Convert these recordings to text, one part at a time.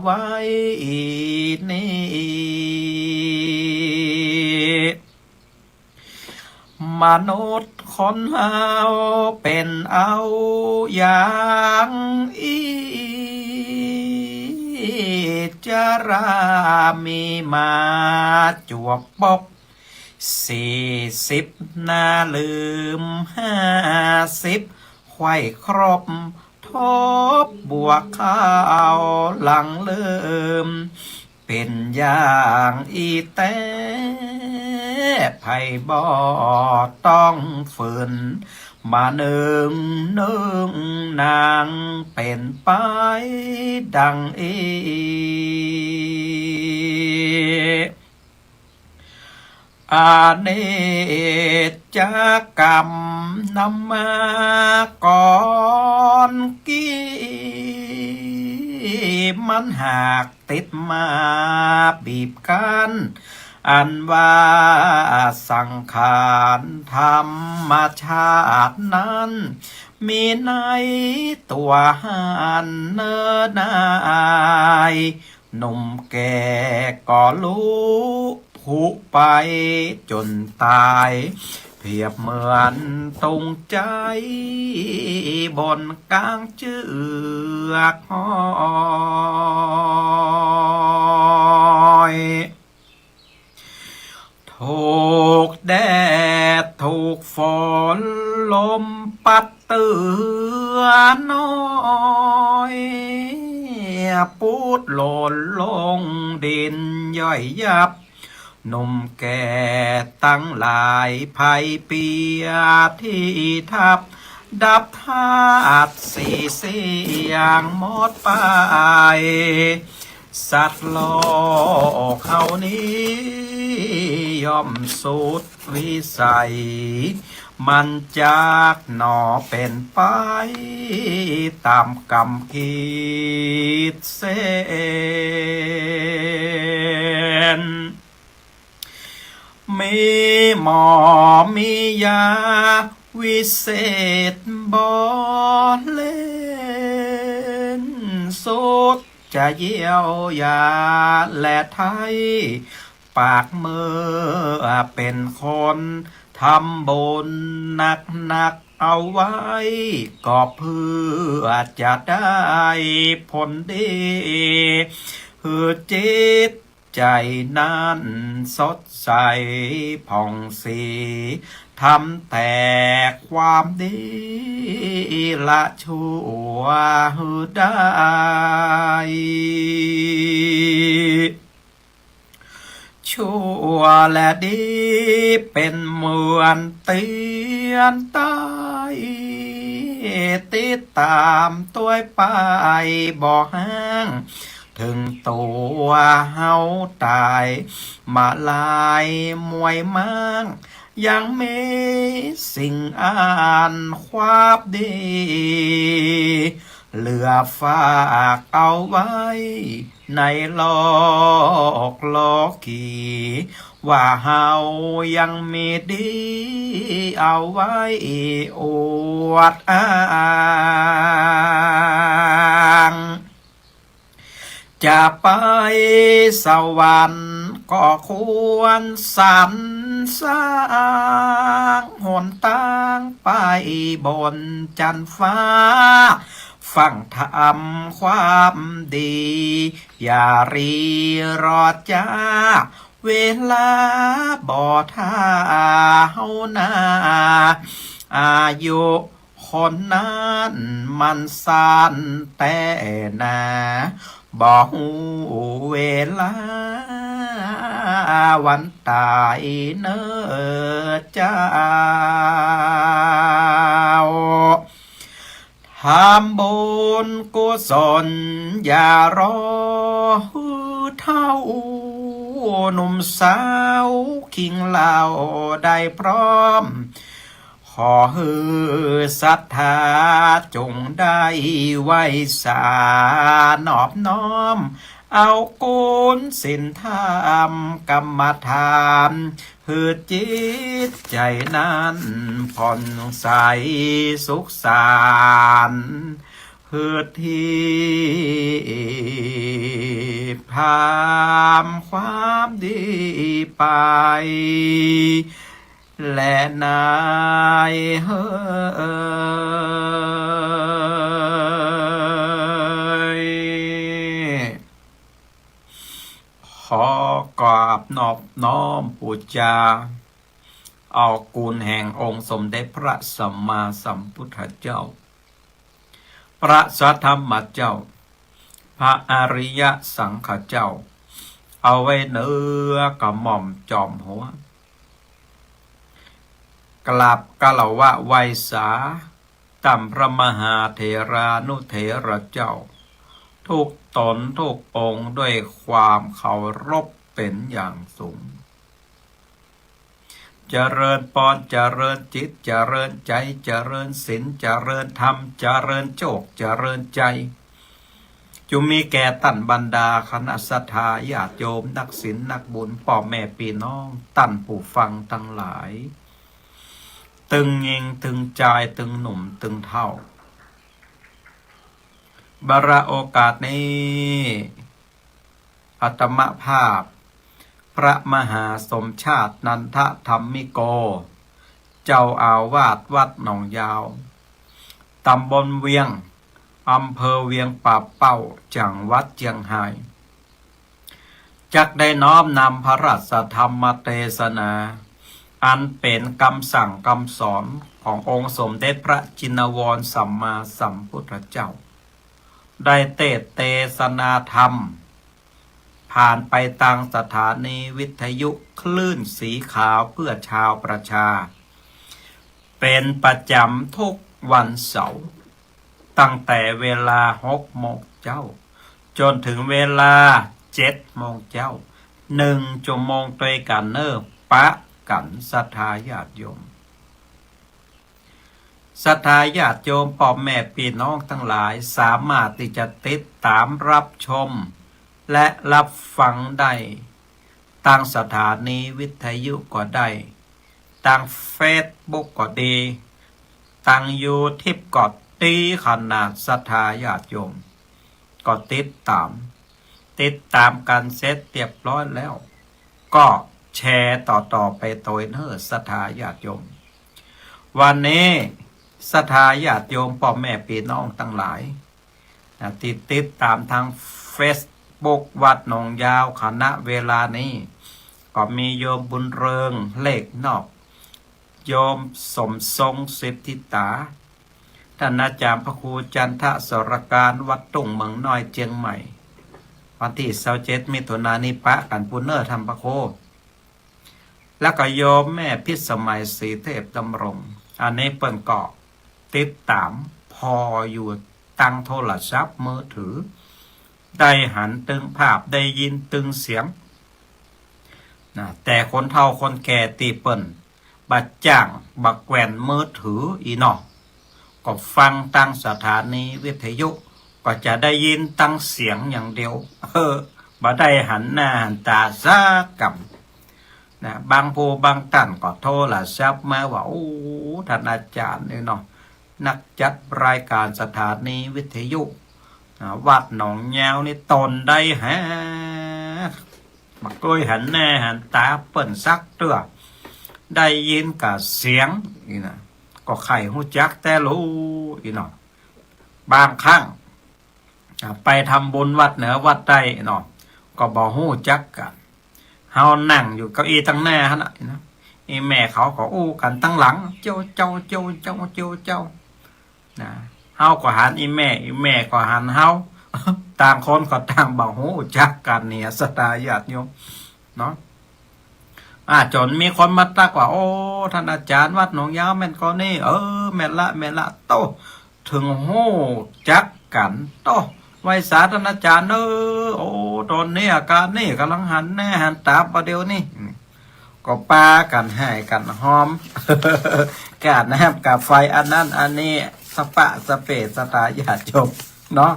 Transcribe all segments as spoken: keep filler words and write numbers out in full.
ไว้นี้ มนุษย์คนเฮาเป๋นเอาอย่างอี้ จรามีมาจวบปก สี่สิบ นาลืมห้าสิบ ไขว่ครบ ทบบวกเข้าหลังลืม เป๋นอย่างอี้แต๊ ใผบ่ต้องฝืน มานึ่งนึ่งนาง เป๋นไปดังอี้ อเนจจกรรมนำมาก่อนกี้ มันหากติดมาบีบคั้น อันว่าสังขารธรรมชาตินั้น มีในตั๋วหั้นเนินนาย หนุ่มแก่ก็ลุผุไปจ๋นต๋าย เปรียบเหมือนตุงใจ๊บนก๋างเจือกห้อย ถูกแดดถูกฝนลมปั๊ดเตื้อน้อย ปูดหล่นลงดินย่อยยับ หนุ่มแก่ตังหลายไพเปียที่ทับ ดับธาตุสี่เสี้ยงหมดไป สัตว์โลกเฮานี้ย่อมสุดวิสัย มันจักหนอเป๋นไปต๋ามกรรมขีดเส้น มีหมอมียาวิเศษบ่เล่น สุดจะเยียวยาและไถ่ ปากเมื่อเป๋นคนทำบุญหนักๆ เอาไว้ ก็เพื่อจะได้ผลดี หื้อจิตใจ๋นั้นสดใสผ่องสี ทำแต่ความดีละชั่วหื้อได้ ชั่วและดีเป๋นเหมือนเตียนใต้ ติดต๋ามตวยไปบ่ฮ้าง เถิงตั๋วเฮาต๋ายมาลายมวยม้าง ยังมีสิ่งอันความดี เหลือฝากเอาไว้ในโลกโลกี ว่าเฮายังมีดีเอาไว้อวดอ้าง จะไปสวรรค์ก็ควรสรรสร้างหนตางไปบนจั๊นฟ้า ฟั่งธรรมความดี อย่ารีรอจ๊า เวลาบ่ถ้าเฮานา อายุ คนนั้นมันสั้นแต๊นา บ่ฮู้เวลาวันต๋ายเน่อเจ้า ทำบุญกุศลอย่ารอหื้อเฒ่า หนุ่มสาวคิงเหล่าได้พร้อม ขอหื้อศรัทธาจงได้ไหว้สานอบน้อม เอากุศลศีลธรรมกรรมฐาน หื้อจิตใจ๋นั้นผ่องใสสุขสันต์ คือที่ถามความดีไป และนายเฮย ขอกราบนอบน้อมปู๋จา เอากุณแห่งองค์สมเด็จพระสัมมาสัมพุทธเจ้า พระสัทธรรมเจ้า พระอริยสังฆเจ้า เอาไว้เหนือกระหม่อมจอมหัว กราบคารวะไหว้สา ต้านพระมหาเถรานุเถระเจ้า ทุกต๋นทุกองค์ด้วยความเคารพเป๋นอย่างสูง เจริญปอน เจริญจิต เจริญใจ๋ เจริญศีล เจริญธรรม เจริญโชค เจริญชัย จุ่มมีแก่ต้านบรรดาคณะศรัทธาญาติโยม นักศีลนักบุญ ป้อแม่ปี้น้อง ต้านผู้ฟังตังหลาย ตึงญิงตึงจาย ตึงหนุ่มตึงเฒ่า บาระโอกาสนี้ อาตมาภาพ พระมหาสมชาติ นันทธรรมิโก เจ้าอาวาสวัดหนองยาว ต๋ำบลเวียง อำเภอเวียงป่าเป้า จังหวัดเจียงฮาย จักได้น้อมนำพระราชธรรมเตสนา อันเป๋นกำสั่งกำสอนขององค์สมเด็จพระจินวรสัมมาสัมพุทธเจ้า ได้เตสน์เตสนาธรรม ผ่านไปตางสถานีวิทยุคลื่นสีขาวเพื่อชาวประชา เป๋นประจ๋ำทุกวันเสาร์ ตั้งแต่เวลาหกโมงเจ๊า จ๋นเถิงเวลาเจ็ดโมงเจ๊า นึ่งจั่วโมงตวยกั๋นเน่อ ปะกั๋นศรัทธาญาติโยม ศรัทธาญาติโยมป้อแม่ปี้น้องตังหลาย สามารถตี้จะติดต๋ามรับชม และรับฟังได้ ตางสถานีวิทยุก็ได้ ตางเฟซบุ๊กก็ดี ตางยูทูบก็ดีขนาด ศรัทธาญาติโยม ก็ติดต๋าม ติดต๋ามกั๋นเสร็จเรียบร้อยแล้ว ก็แชร์ต่อๆ ไปตวยเน่อ ศรัทธาญาติโยม วันนี้ศรัทธาญาติโยมป้อแม่ปี้น้องตังหลาย นะ ตี้ติดต๋ามตางเฟซบุ๊กวัดหนองยาว ขณะเวลานี้ ก็มีโยมบุญเริง เลขนอก โยมสมทรง สิทธิตา ต้านอาจ๋ารย์พระครูจันทสรการ วัดตุ้งเมืองน้อย เจียงใหม่ วันตี้ซาวเจ็ดมิถุนายนนี้ ปะกั๋นปู้นเน่อต้านพระครู แล้วก็โยมแม่พิสมัย ศรีเทพดำรง อันนี้เปิ้นก็ติดต๋ามผ่ออยู่ตางโทรศัพท์มือถือ ได้หันตึงภาพ ได้ยินตึงเสียง นะ แต่คนเฒ่าคนแก่ตี้เปิ้นบ่จ้างบ่แกว่นมือถืออี้เนาะ ก็ฟังตางสถานีวิทยุ ก็จะได้ยินตางเสียงอย่างเดียว เออ บ่ได้หันหน้าหันต๋าสักกำ นะ บางผู้บางต้านก็โทรศัพท์มาว่า โอ้ ต้านอาจ๋ารย์นี่เนาะ นักจัดรายก๋านสถานีวิทยุ นะ วัดหนองยาวนี่ ต๋นได้หา บ่เกยหันหน้าหันต๋าเปิ้นสักเตื้อ ได้ยินก้าเสียงอี้นะ ก็ใค่ฮู้จักแต๊ลูอี้เนาะ บางครั้ง อ่า ไปทำบุญวัดเหนือวัดใต้เนาะ ก็บ่ฮู้จักกั๋น เฮานั่งอยู่เก้าอี้ตังหน้าหั้นน่ะนะ อี่แม่เขาก็อู้กั๋นตังหลัง เจ้า เจ้า เจ้า เจ้า เจ้า เจ้า นะ เฮาก็หันอี่แม่ อี่แม่ก็หันเฮา ต่างคนก็ต่างบ่ฮู้จักกั๋นเนี่ย ศรัทธาญาติโยมเนาะ อ่า จ๋นมีคนมาตั๊กว่า โอ้ ต้านอาจ๋ารย์วัดหนองยาวแม่นก่อนี่ เออ แม่นละ แม่นละ โต้ เถิงฮู้จักกั๋น โต้ ไหว้สาต้านอาจ๋ารย์เน่อ โอ้ ต๋อนนี้อาก๋ารนี่ก่ำลังหันหน้าหันต๋าบ่าเดี่ยวนี้ ก็ปากั๋นไห้กั๋นฮอม ก๋าน้ำก๋าไฟอันนั้นอันนี้ สะปะสะเปะ ศรัทธาญาติโยมเนาะ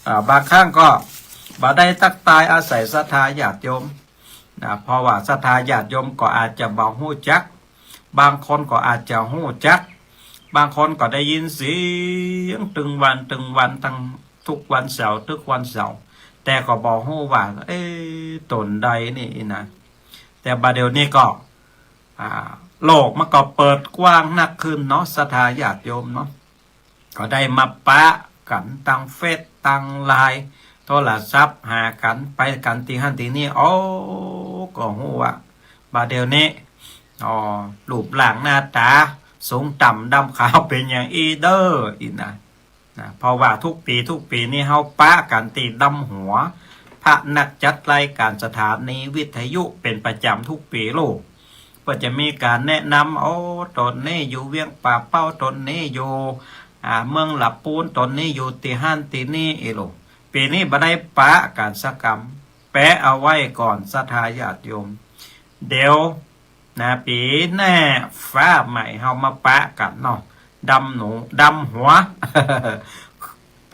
อ่า บางครั้งก็บ่ได้ตั๊กตายอาศัยศรัทธาญาติโยม นะ เพราะว่าศรัทธาญาติโยมก็อาจจะบ่ฮู้จัก บางคนก็อาจจะฮู้จัก บางคนก็ได้ยินเสียงตึงวันตึงวัน ตึงทุกวันเสาร์ ตึกวันเสาร์ แต่ก็บ่ฮู้ว่า เอ๊ะ ต๋นใดนี่นะ แต่บ่าเดี่ยวนี้ก็ อ่า โลกมันก็เปิดกว้างนักขึ้นเนาะ ศรัทธาญาติโยมเนาะ ก็ได้มาปะกั๋นตางเฟซตางไลน์ โทรศัพท์หากั๋น ไปกั๋นตี้หั้นตี้นี่ โอ้ ก็ฮู้ว่า บ่าเดี่ยวนี้ อ๋อ รูปร่างหน้าต๋า สูงต่ำดำขาวเป๋นอย่างอี้เด้อ อี้นะ นะ เพราะว่าทุกปี๋ทุกปี๋นี่เฮาปะกั๋นตี้ดำหัว พระนักจัดรายก๋านสถานีวิทยุเป๋นประจ๋ำทุกปี๋ลูก ก็จะมีก๋านแนะนำ โอ้ ต๋นนี้อยู่เวียงป่าเป้า ต๋นนี้อยู่ อ่า เมืองหละปูน ต๋นนี้อยู่ตี้หั้นตี้นี่ อี้ลูก ปี๋นี้บ่ได้ปะกั๋นสักกำ แปะเอาไว้ก่อน ศรัทธาญาติโยม เดี๋ยว นะ ปี๋หน้าฟ้าใหม่เฮามาปะกั๋นเนาะ ดำหนู ดำหัว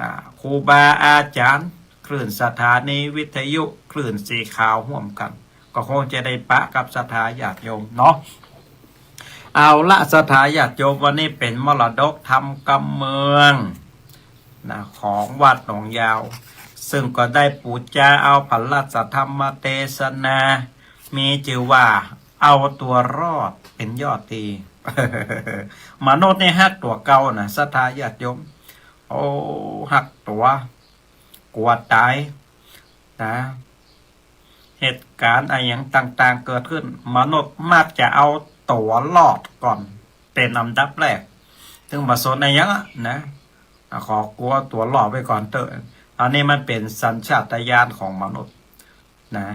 อ่า ครูบาอาจ๋ารย์ คลื่นสถานีวิทยุ คลื่นสีขาวฮ่วมกั๋น ก็คงจะได้ปะกับศรัทธาญาติโยมเนาะ เอาละ ศรัทธาญาติโยม วันนี้เป๋นมรดกธรรมกำเมือง นะ ของวัดหนองยาว ซึ่งก็ได้ปู๋จาเอาพระราชธรรมเตสนา มีจื้อว่า เอาตั๋วรอดเป๋นยอดดี มนุษย์นี่ฮักตั๋วเก่านะ ศรัทธาญาติโยม โอ้ ฮักตั๋ว กั๋วต๋าย นะ เหตุก๋ารณ์อะหยังต่างๆ เกิดขึ้น มนุษย์มักจะเอาตั๋วรอดก่อน เป๋นอันดับแรก เถิงบ่สนอะหยังอะนะ อ่ะ ขอกั๋วตั๋วรอดไว้ก่อนเต๊อะ อันนี้มันเป๋นสัญชาตญาณของมนุษย์นะ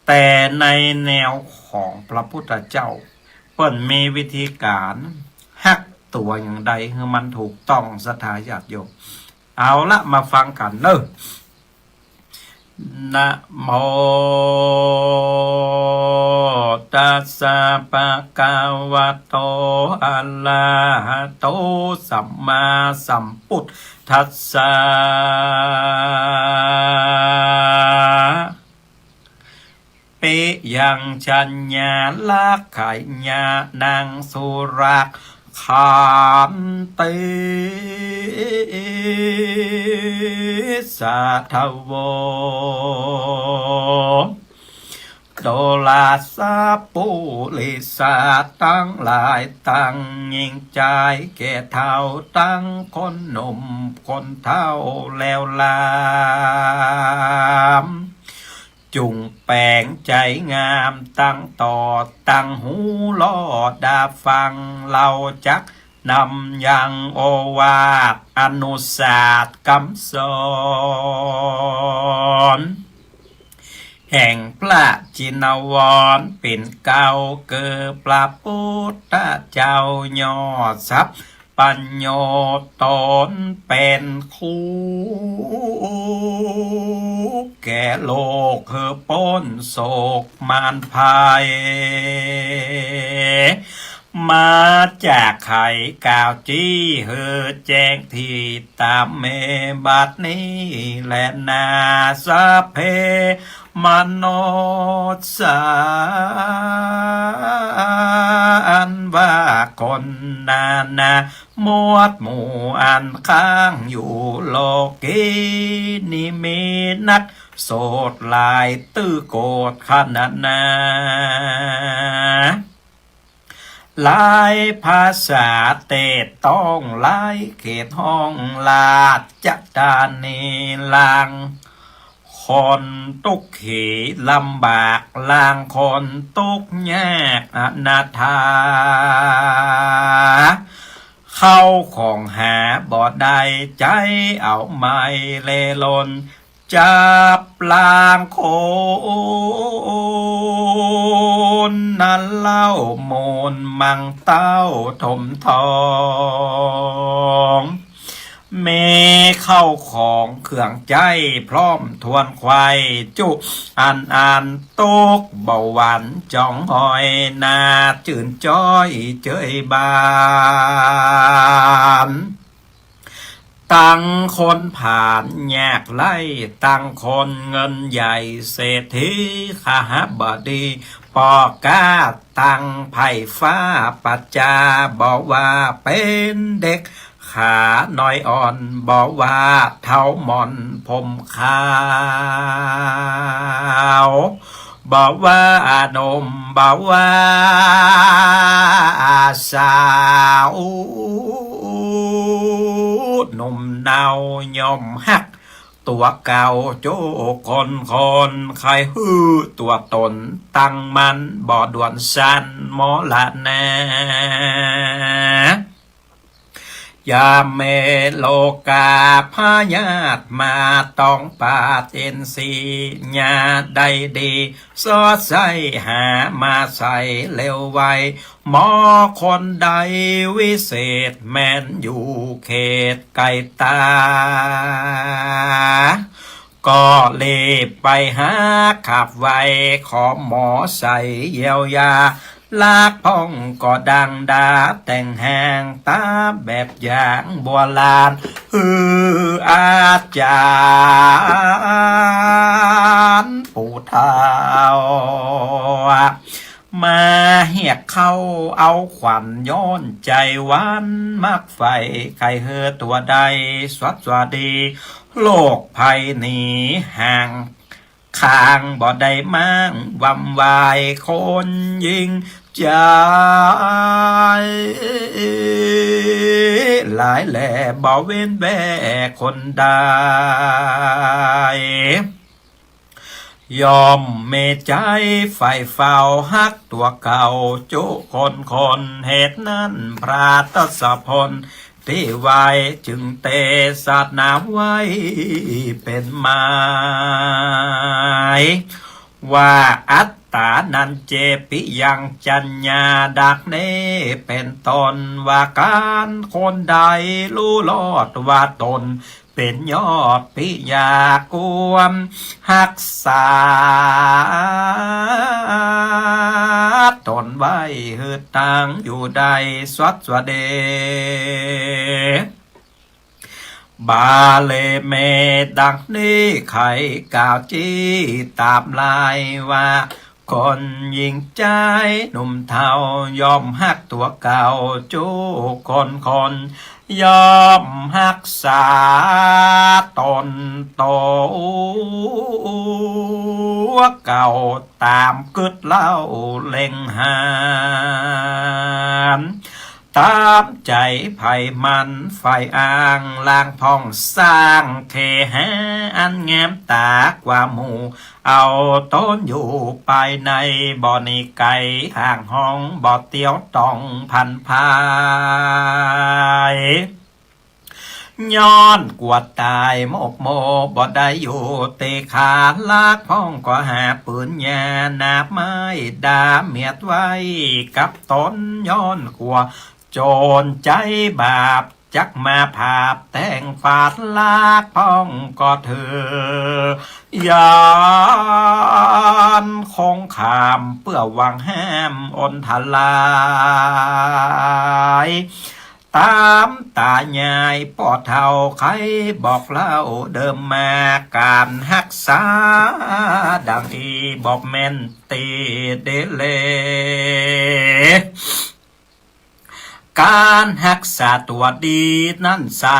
แต่ในแนวของพระพุทธเจ้า เปิ้นมีวิธีก๋านฮักตั๋วอย่างใดหื้อมันถูกต้อง ศรัทธาญาติโยม เอาละ มาฟังกั๋นเนาะ นะโม ตัสสะ ภะคะวะโต อะระหะโต สัมมาสัมพุทธัสสะ ปิยัง ชัญญา ลักขะยานัง สุรา ขันติ สาธะโว ตุลาสะ ปุริสะตังหลาย ตังญิงจายแก่เฒ่า ตังคนหนุ่มคนเฒ่าแล้วลาม จุ่งแป๋งใจ๋งามตังต่อ ตังหูหล่อดาฟัง เฮาจักนำยังโอวาทอนุสาสน์กำสอน แห่งพระจินวรเป๋นเกล้า คือพระพุทธเจ้ายอดสัพพัญญู ต๋นเป๋นครูแก่โลก หื้อป๊นโศกมารภัย มาจากไขกล่าวจี้หื้อแจ้งทีตามแม้บัดนี้แลนา สัพเพมนุสสา อันว่าคนนานาหมวดหมู่อันค้างอยู่โลกีนี้มีนักโสดหลาย ตื้อโกฏขนาดนา หลายภาษาเตศต้องหลายเขตห้อง ราชธานีลางคนตุ๊กข์ขีลำบาก ลางคนตุ๊กข์ยากอนาถา เข้าของหาบ่ได้ ใจ๊เอาไม้เล่ร่อน จับลางคนนั้นเล่า มูลมังเต้าถมทอง มีเข้าของเครื่องใจ๊พร้อมถ้วนไขว่จุ อันอันตกบ่หวั่นจองหอย น่าจื้นจ้อยเจยบาน ตังคนผานยากไร้ ตังคนเงินใหญ่เศรษฐีขหบดี ป้อก๊าตังไพร่ฟ้าประจ๋า บ่ว่าเป๋นเด็กขาน้อยอ่อน บ่ว่าเฒ่าหมอนผมขาว บ่ว่าหนุ่ม บ่ว่าสาว หนุ่มเนาย่อมฮัก ตั๋วเก่าจุคนคน ใค่หื้อตั๋วต๋นตั้งมั่น บ่ด่วนสันมรณะ ยามแม่โรคาพยาธิมา ต้องปาดอินทรีย์ ยาได้ดี สอดใส่หามาใส่เร็วไว หมอคนใดวิเศษ แม่นอยู่เขตไก๋ต๋า ก็รีบไปหาขับไว ขอหมอใส่เยียวยา ลากพ่องก็ดังดาแต่งแหง ต๋ามแบบอย่างโบราณ หื้ออาจ๋ารย์ปู่เฒ่า มาเฮียกเข้าเอาขวัญ ย้อนใจ๋หวั่นมักใฝ่ ใค่หื้อตั๋วได้สวัสดี โรคภัยหนีห่าง ข้างบ่ได้มั่งวำวาย คนยิ่งใจ๋หลายแล บ่เว้นแว่คนใด ย่อมมีใจ๋ใฝ่เฝ้าฮักตั๋วเก่าจุคนคน เหตุนั้นพระทศพล ตี้ไหว้จึงเตสนาไว้เป๋นหมาย ว่าอัตตานันเจ ปิยังจัญญา ดังนี้เป๋นต้น ว่าก๋านคนใดฮู้รอดว่าต๋นเป๋นยอดปิยา ควรฮักษาต๋นไว้หื้อตั้งอยู่ได้สวัสดี บาลีมีดังนี้ ใค่กล่าวจี้ต๋ามลายว่า คนยิ่งใจ๋หนุ่มเฒ่า ย่อมฮักตั๋วเก่าจุคนคน ย่อมฮักษาต๋นตั๋วเก่า ต๋ามกึ๊ดเล่าเล็งหา ต๋ามใจ๋ใผมันใฝ่อ้าง ล้างพ่องสร้างเคหา อันงามต๋ากว่าหมู่ เอาต๋นอยู่ภายใน บ่หนีไก๋ห่างห้อง บ่เตียวต้องผันผาย ย้อนกั๋วต๋ายโมกโม บ่ได้อยู่ตี้คา ลากพ่องก็หาปืนยา หนาบไม้ดาบเมียดไว้กับต๋น ย้อนกั๋วโจรใจ๋บาป จักมาผาบแตงฝาด ลากพ่องก็ถือ ย้อนคงขามเปื้อหวังห้ามอนทราย ต๋ามต๋ายายป้อเฒ่าใค่บอกเล่าเดิมมา ก๋านฮักษาดังอี้บอกแม่นตี้เดเล ก๋านฮักษาตั๋วดีนั้นใส่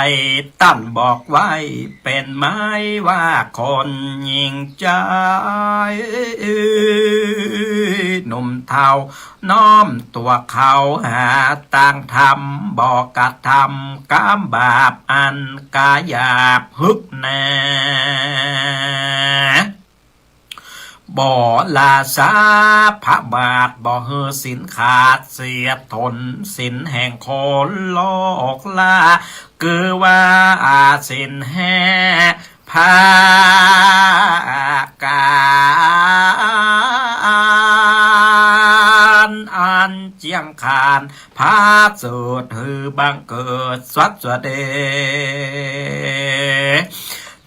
ต้านบอกไว้เป๋นหมายว่า คนยิ่งใจ๋หนุ่มเฒ่า น้อมตั๋วเข้าหาตางธรรม บ่กระทำก๋ามบาปอันก๋าหยาบฮึกหนา บ่ละสาพระบาท บ่หื้อศีลขาดเสียทน ศีลแห่งคนโลกล้า คือว่าศีลห้าประก๋าน อันเจียงคาน ผาสุดหื้อบังเกิดสวัสดี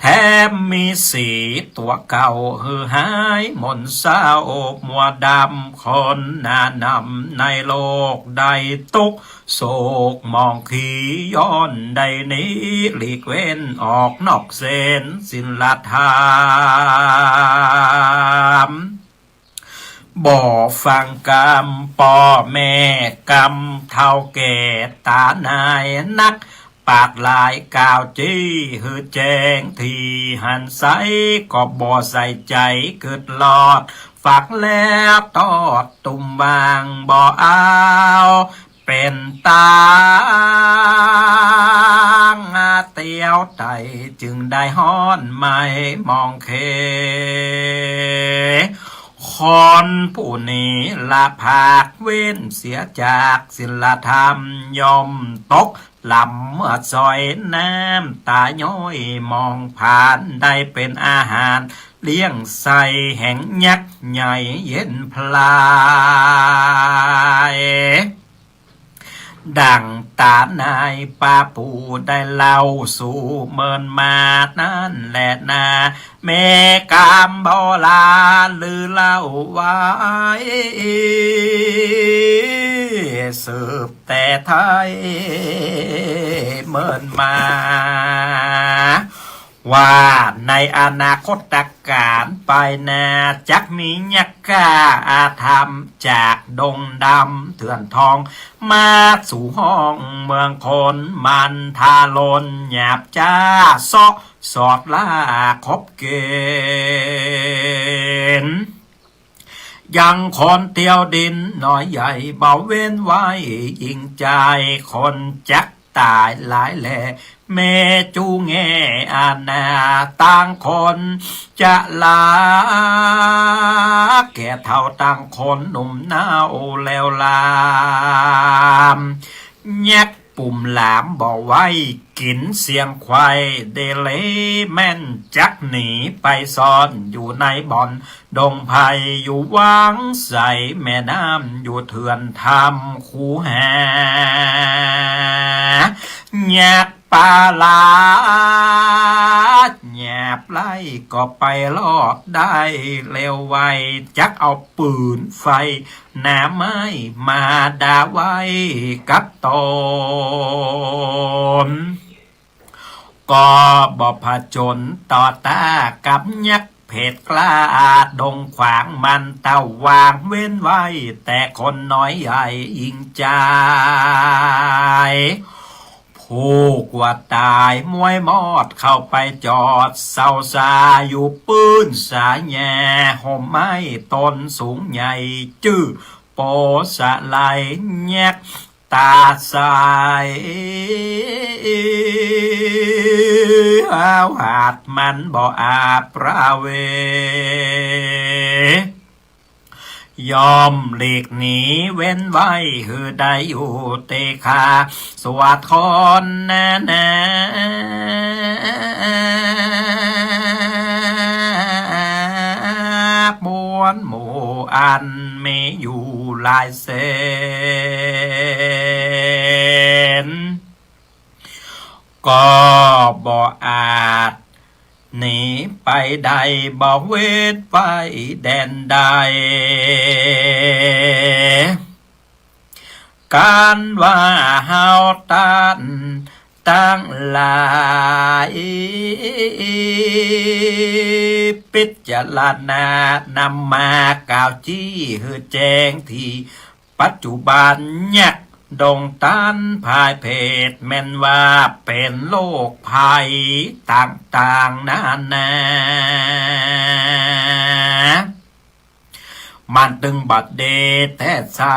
แถมมีสีตั๋วเก่าหื้อหายหม่นเศร้ามัวดำ คนหนานำในโลกได้ตุ๊กข์โศกหมองขี ย้อนได้หนีหลีกเว้นออกนอกเส้นศีลธรรม บ่ ฟังกำป้อแม่กำเฒ่าแก่ต๋านายนัก ปากหลายกล่าวจี้หื้อแจ้ง ตี้หันใสก็บ่ใส่ใจ๋กึ๊ดลอด ฟังแล้วตอดตุ้มวางบ่เอา เป๋นต๋างเตียวไตจึงได้ฮ้อนไหม้มองเค คนผู้นี้ละผากเว้นเสียจากศีลธรรม ย่อมตกหล่ำเมื่อสอยน้ำต๋าย้อยมองผ่าน ได้เป๋นอาหารเลี้ยงไส้แห่งยักษ์ใหญ่เย็นพลาย ดั่งต๋านายป้าปู่ได้เล่าสู่เมินมานั้นแลนา แม่กำโบราณลือเล่าไว้ สืบแต่ไท้เมินมา ว่าในอนาคตก๋าลไปหน้า จักมียักษ์กล้าอาธรรมจากดงดำเถื่อนทอง มาสู่ห้องเมืองคน มันทาลนหยาบจ๊า เซาะสอดล่าคบเก๋ณฑ์ ยังคนเตียวดินน้อยใหญ่ บ่เว้นไว้ยิ่งจาย คนจักต๋ายหลายแล แม้จูแง่อาณา ตังคนจะลาแก่เฒ่า ตังคนหนุ่มเนาแล้วลาม ยักษ์ปุ่มหลามบ่ไว้กิ๋นเสี้ยงควาย เดเลแม่นจักหนีไปซ่อนอยู่ในบ่อนดงไพร อยู่วังใสแม่น้ำ อยู่เถื่อนถ้ำคูหา ยักษ์ปาลาดหยาบไล่ก็ไปรอดได้เร็วไว จักเอาปืนไฟ หน่าไม้มาดาไว้กับตน ก็บ่ผจญต่อต้ากับยักษ์เผดกล้า ดงขวางมันเต้าวางเว้นไว้ แต่คนน้อยใหญ่ยิ่งจาย ผู้กลัวต๋ายม้วยมอดเข้าไปจอด เซาซาอยู่ปื้นสาแหย่ ห่มไม้ต้นสูงใหญ่ จื้อโปสะไล ยักษ์ต๋าสายห้าวหาดมันบ่อาจประเว ย่อมหลีกหนีเว้นไว้หื้อได้อยู่ เตคาสวัสดคนนานา มวลหมู่อันมีอยู่หลายแสน ก็บ่อาจหนีไปได้ บ่เว้นไปแดนใด กันว่าเฮาต้านตังหลาย ปิจารณานำมากล่าวจี้หื้อแจ้งตี้ ปัจจุบันยักษ์ดงตันพ่ายเผด แม่นว่าเป๋นโรคภัยต่างๆ นานา มันตึงบ่ดีแต๊ไส้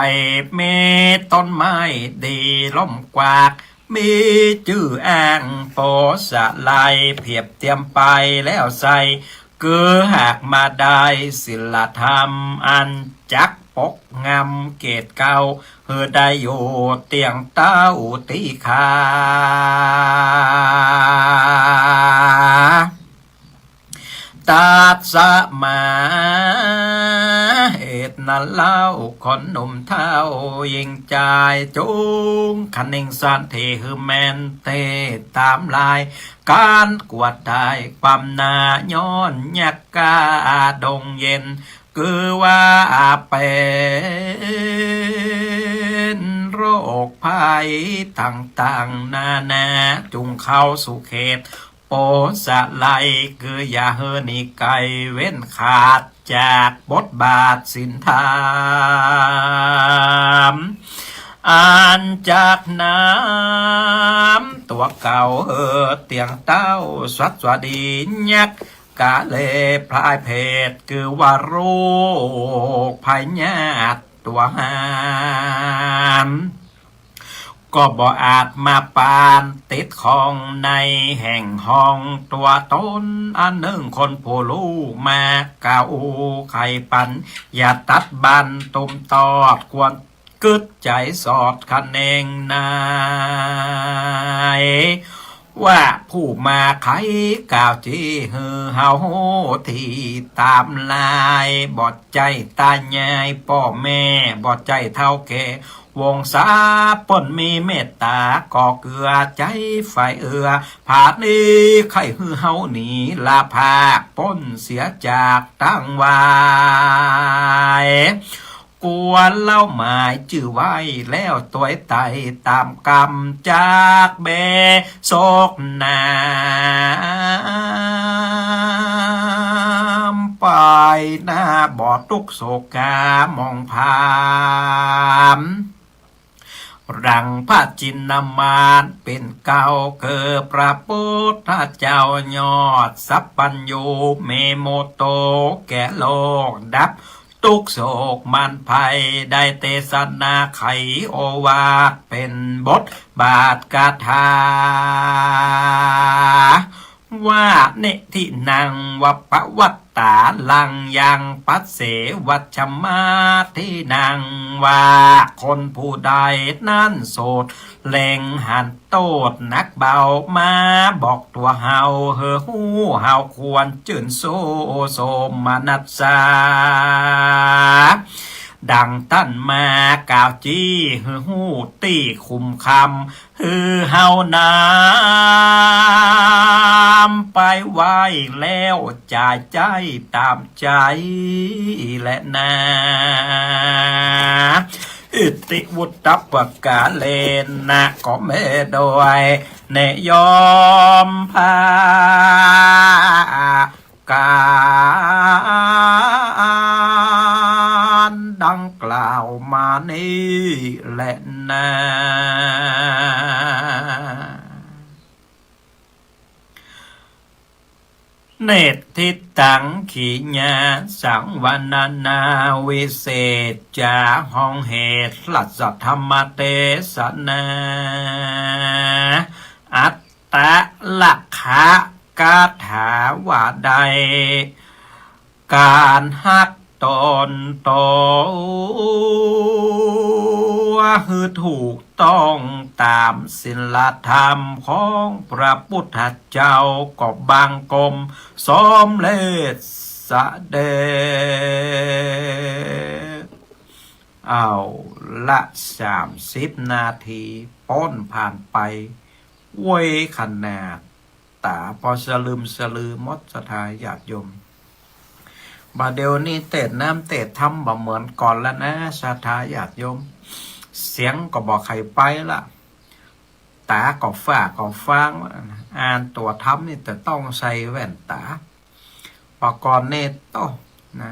มีต้นไม้ดีล้อมกวาก มีจื้ออ้างโปสะไล เผียบเตียมไปแล้วไส้ คือหากมาได้ศีลธรรมอันจักปกงำเกตเกล้า หื้อได้อยู่เตี้ยงเต้าตี้คา ตัดสมา เหตุนั้นเล่าคนหนุ่มเฒ่าหญิงจาย จุ่งคะนิงสันติหื้อแม่นเตต๋ามลาย ก๋านกลัวต๋ายความหน้า ย้อนยักษ์กล้าดงเย็น คือว่าเป๋นโรคภัยต่างๆ นานา จุ่งเข้าสู่เขต โอสะไล คืออย่าหื้อหนีไก๋เว้นขาดจากบทบาทศีลธรรม อันจักนำตั๋วเก่าหื้อเตี้ยงเต๊า สัตว์ชั่วดียักษ์ ก๋าเลพลายเพศ คือว่าโรคพยาธิตั๋วหาม ก็บ่อาจมาปานติดข้องในแห่งห้องตั๋วต๋น อันนึ่งคนผู้ฮู้มากล่าวอู้ไขปัญญาตัดบั้นตุ้มตอด ควรกึ๊ดใจ๋สอดคะแนงใน ว่าผู้มาไขกล่าวจี้หื้อเฮาฮู้ตี้ต๋ามลาย บ่ใจ้ต๋ายายป้อแม่ บ่ใจ้เฒ่าแก่ วงศาเปิ้นมีเมตต๋า ก็เกื้อใจ๋ใฝ่เอื้อ ผานี้ใค่หื้อเฮาหนีละพากป๊นเสียจากตังหวาย กวนเล่าหมายจื้อไว้แล้วตวยไต่ต๋ามกรรม จากแบโศกหนาม ไปหน้าบ่ตุ๊กข์โศกกามองผาม ดังพระจินมานเป๋นเกล้า คือพระปุทธเจ้ายอดสัพพัญญู มีมุตโตแก่โลก ดับตุ๊กข์โศกมารภัย ได้เตสนาไขโอวาทเป๋นบทบาทคาถา ว่า เนทินัง วะปะวัตตาลัง ยังปัสเส วัชชะมาทินัง ว่าคนผู้ใดนั้นโสดเล็งหันโต้ษหนักเบา มาบอกตั๋วเฮา หื้อฮู้เฮาควรจื้นโศกโสมนัสสา ดังต้านมากล่าวจี้หื้อฮู้ตี้คุ้มคำ หื้อเฮานำไปไหว้แล้วจ่ายใจ๊ต๋ามใจ๋แลนา อิติวุตตะปะกาเลนะ ก็แม้โดยนิยมพา ก๋านดังกล่าวมานี้แลนา เนตถิตัง ขีญา สังวรรณนา วิเศษจ๋า ห้องเหตุ รัสธรรมเตสนา อัตตลักขะ คาถาว่าได้ ก๋านฮักต๋นตั๋วหื้อถูกต้องต๋ามศีลธรรมของพระปุทธเจ้า ก็บังคมสมเร็จเสด็จ เอาละ สามสิบนาทีป๊นผ่านไป ไวขนาด ต๋าปอสะลึมสะลือหมด ศรัทธาญาติโยม บ่าเดี่ยวนี้เตสน์น้ำเตสน์ธรรมบ่เหมือนก่อนแล้วนะ ศรัทธาญาติโยม เสียงก็บ่ใค่ไปละ ต๋าก็ฝ้าก็ฟางละ อ่านตั๋วธรรมนี่จะต้องใส่แว่นต๋า ปะก่อนนี่โต้ นะ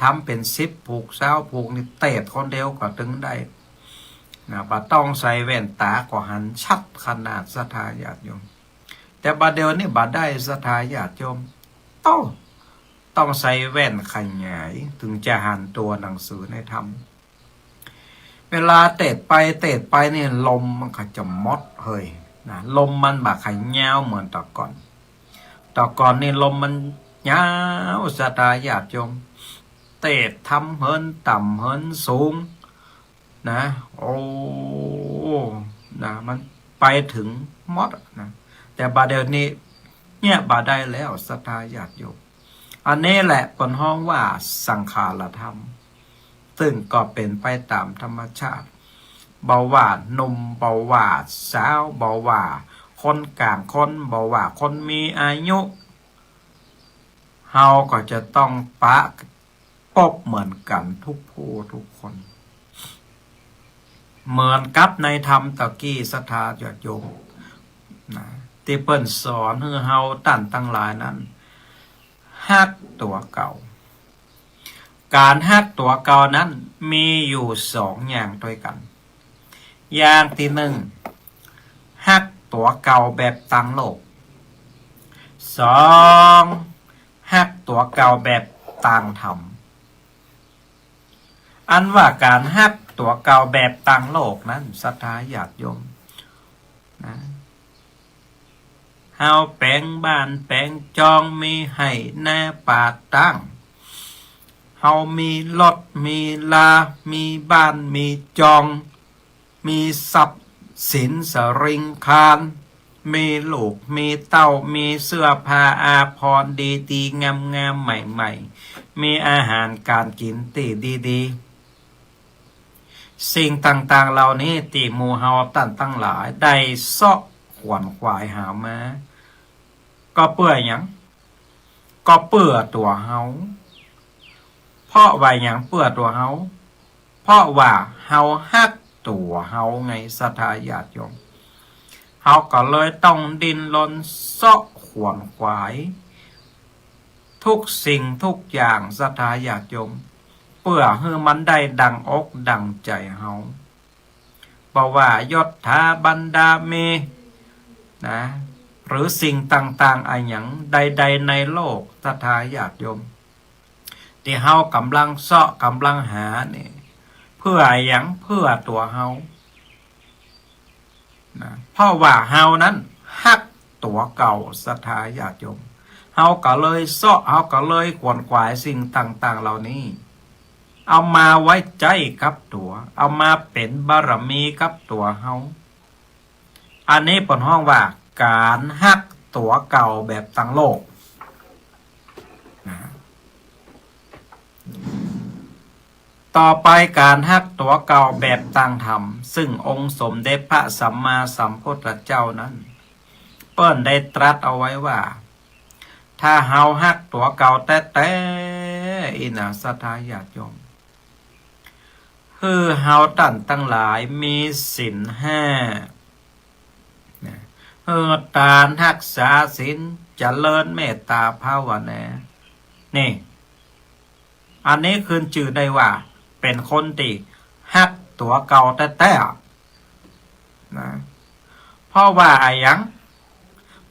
ธรรมเป๋นสิบผูก ซาวผูกนี่เตสน์คนเดียวก็ตึงได้ นะ บ่ต้องใส่แว่นต๋าก็หันชัดขนาด ศรัทธาญาติโยม แต่บ่าเดี่ยวนี้บ่ได้ ศรัทธาญาติโยม โต้ ต้องใส่แว่นขยาย เถิงจะหันตั๋วหนังสือในธรรม เวลาเตสน์ไปเตสน์ไปนี่ลมมันก็จะหมดเฮยนะ ลมมันบ่ใค่ยาวเหมือนแต่ก่อน แต่ก่อนนี่ลมมันยาว ศรัทธาญาติโยม เตสน์ธรรมเหินต่ำเหินสูง นะ โอ้ นะ มันไปเถิงหมดนะ แต่บ่าเดี่ยวนี้เนี่ยบ่ได้แล้ว ศรัทธาญาติโยม อันนี้แหละเปิ้นฮ้องว่าสังขารธรรม ซึ่งก็เป๋นไปต๋ามธรรมชาติ บ่ว่าหนุ่ม บ่ว่าสาว บ่ว่าคนก๋างคน บ่ว่าคนมีอายุ เฮาก็จะต้องปะ ปบเหมือนกั๋นทุกผู้ทุกคน เหมือนกับในธรรมตะกี้ ศรัทธาญาติโยมนะ ตี้เปิ้นสอนหื้อเฮาต้านตังหลายนั้น ฮักตั๋วเก่า ก๋านฮักตั๋วเก่านั้นมีอยู่สองอย่างตวยกั๋น อย่างตี้นึ่ง ฮักตั๋วเก่าแบบตางโลก สอง ฮักตั๋วเก่าแบบตางธรรม อันว่าก๋านฮักตั๋วเก่าแบบตางโลกนั้น ศรัทธาญาติโยมนะ เฮาแป๋งบ้านแป๋งจอง มีไฮ่นาป่าตาง เฮามีรถมีรา มีบ้านมีจอง มีทรัพย์สินสริงคาร มีลูกมีเต้า มีเสื้อผ้าอาภรณ์ดีๆ งามๆ ใหม่ๆ มีอาหารก๋านกิ๋นตี้ดีๆ สิ่งต่างๆ เหล่านี้ตี้หมู่เฮาต้านตังหลายได้เซาะขวนขวายหามา ก็เปื้อหยัง ก็เปื้อตั๋วเฮา เพราะว่าหยังเปื้อตั๋วเฮา เพราะว่าเฮาฮักตั๋วเฮาไง ศรัทธาญาติโยม เฮาก็เลยต้องดิ้นรนเซาะขวนขวาย ทุกสิ่งทุกอย่าง ศรัทธาญาติโยม เปื้อหื้อมันได้ดั่งอกดั่งใจ๋เฮา บ่ว่ายศถาบรรดามีนะ หรือสิ่งต่างๆ อะหยังใดๆ ในโลก ศรัทธาญาติโยม ตี้เฮาก่ำลังเซาะก่ำลังหานี่ เปื้ออะหยัง เปื้อตั๋วเฮา นะ เพราะว่าเฮานั้นฮักตั๋วเก่า ศรัทธาญาติโยม เฮาก็เลยเซาะ เฮาก็เลยขวนขวายสิ่งต่างๆ เหล่านี้ เอามาไว้ใจ๊กับตั๋ว เอามาเป๋นบารมีกับตั๋วเฮา อันนี้เปิ้นฮ้องว่าก๋านฮักตั๋วเก่าแบบตางโลกนะ ต่อไปก๋านฮักตั๋วเก่าแบบตางธรรม ซึ่งองค์สมเด็จพระสัมมาสัมพุทธเจ้านั้น เปิ้นได้ตรัสเอาไว้ว่า ถ้าเฮาฮักตั๋วเก่าแต๊ๆ อี้นะ ศรัทธาญาติโยม หื้อเฮาต้านตังหลายมีศีลห้านะ หื้อตาน ฮักษาศีล เจริญเมตตาภาวนา นี่ อันนี้ขึ้นจื้อได้ว่าเป๋นคนตี้ฮักตั๋วเก่าแต๊ๆ นะ เพราะว่าอะหยัง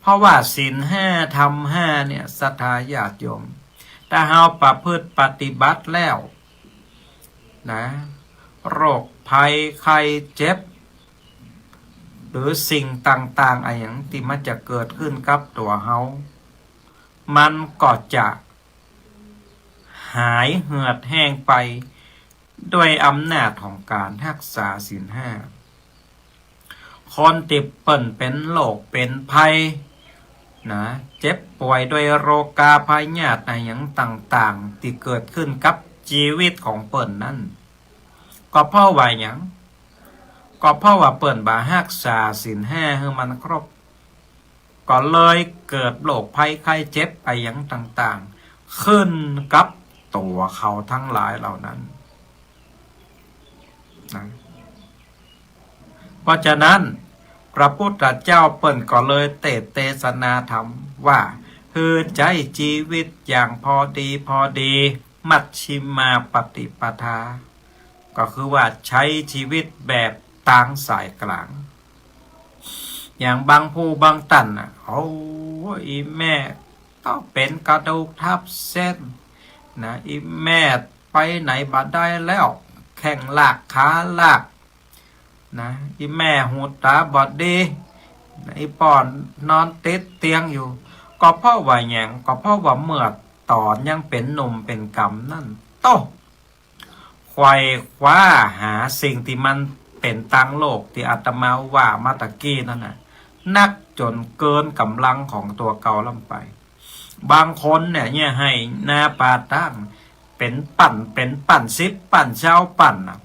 เพราะว่าศีลห้าธรรมห้าเนี่ย ศรัทธาญาติโยม ถ้าเฮาประพฤติปฏิบัติแล้วนะ โรคภัยไข้เจ็บ หรือสิ่งต่างๆ อะหยังตี้มันจะเกิดขึ้นกับตั๋วเฮา มันก็จะ หายเหือดแห้งไปด้วยอำนาจของก๋านฮักษาศีลห้า คนตี้เปิ้นเป๋นโรคเป๋นภัยนะ เจ็บป่วยด้วยโรคาพยาธิอะหยังต่างๆ ตี้เกิดขึ้นกับจีวิตของเปิ้นนั้น ก็เพราะว่าหยัง ก็เพราะว่าเปิ้นบ่ฮักษาศีลห้าหื้อมันครบ ก็เลยเกิดโรคภัยไข้เจ็บอะหยังต่างๆ ขึ้นกับตั๋วเขาตังหลายเหล่านั้นนะ เพราะฉะนั้นพระพุทธเจ้าเปิ้นก็เลยเตสน์เตสนาธรรมว่า หื้อใจ๊จีวิตอย่างพอดีพอดี มัชฌิมาปฏิปทา ก็คือว่าใจ๊จีวิตแบบตางสายก๋าง อย่างบางผู้บางต้านน่ะ โอ้ อี่แม่ต้องเป๋นกระดูกทับเส้นนะ อี่แม่ไปไหนบ่ได้แล้ว แข้งลากขาลากนะ อี่แม่หูต๋าบอดดีนะ อี่ป้อนอนติดเตียงอยู่ ก็เพราะว่าหยัง ก็เพราะว่าเมื่อต๋อนยังเป๋นหนุ่มเป๋นกำนันต์ โต้ ไขว่คว้าหาสิ่งตี้มันเป๋นตางโลกตี้อาตมาว่ามาตะกี้นั้นน่ะ นักจ๋นเกินก๋ำลังของตั๋วเก่าล้ำไป บางคนเนี่ย เยียะไฮ่นาป่าตาง เป๋นปั้น เป๋นปั้นสิบปั้นซาวปั้นน่ะ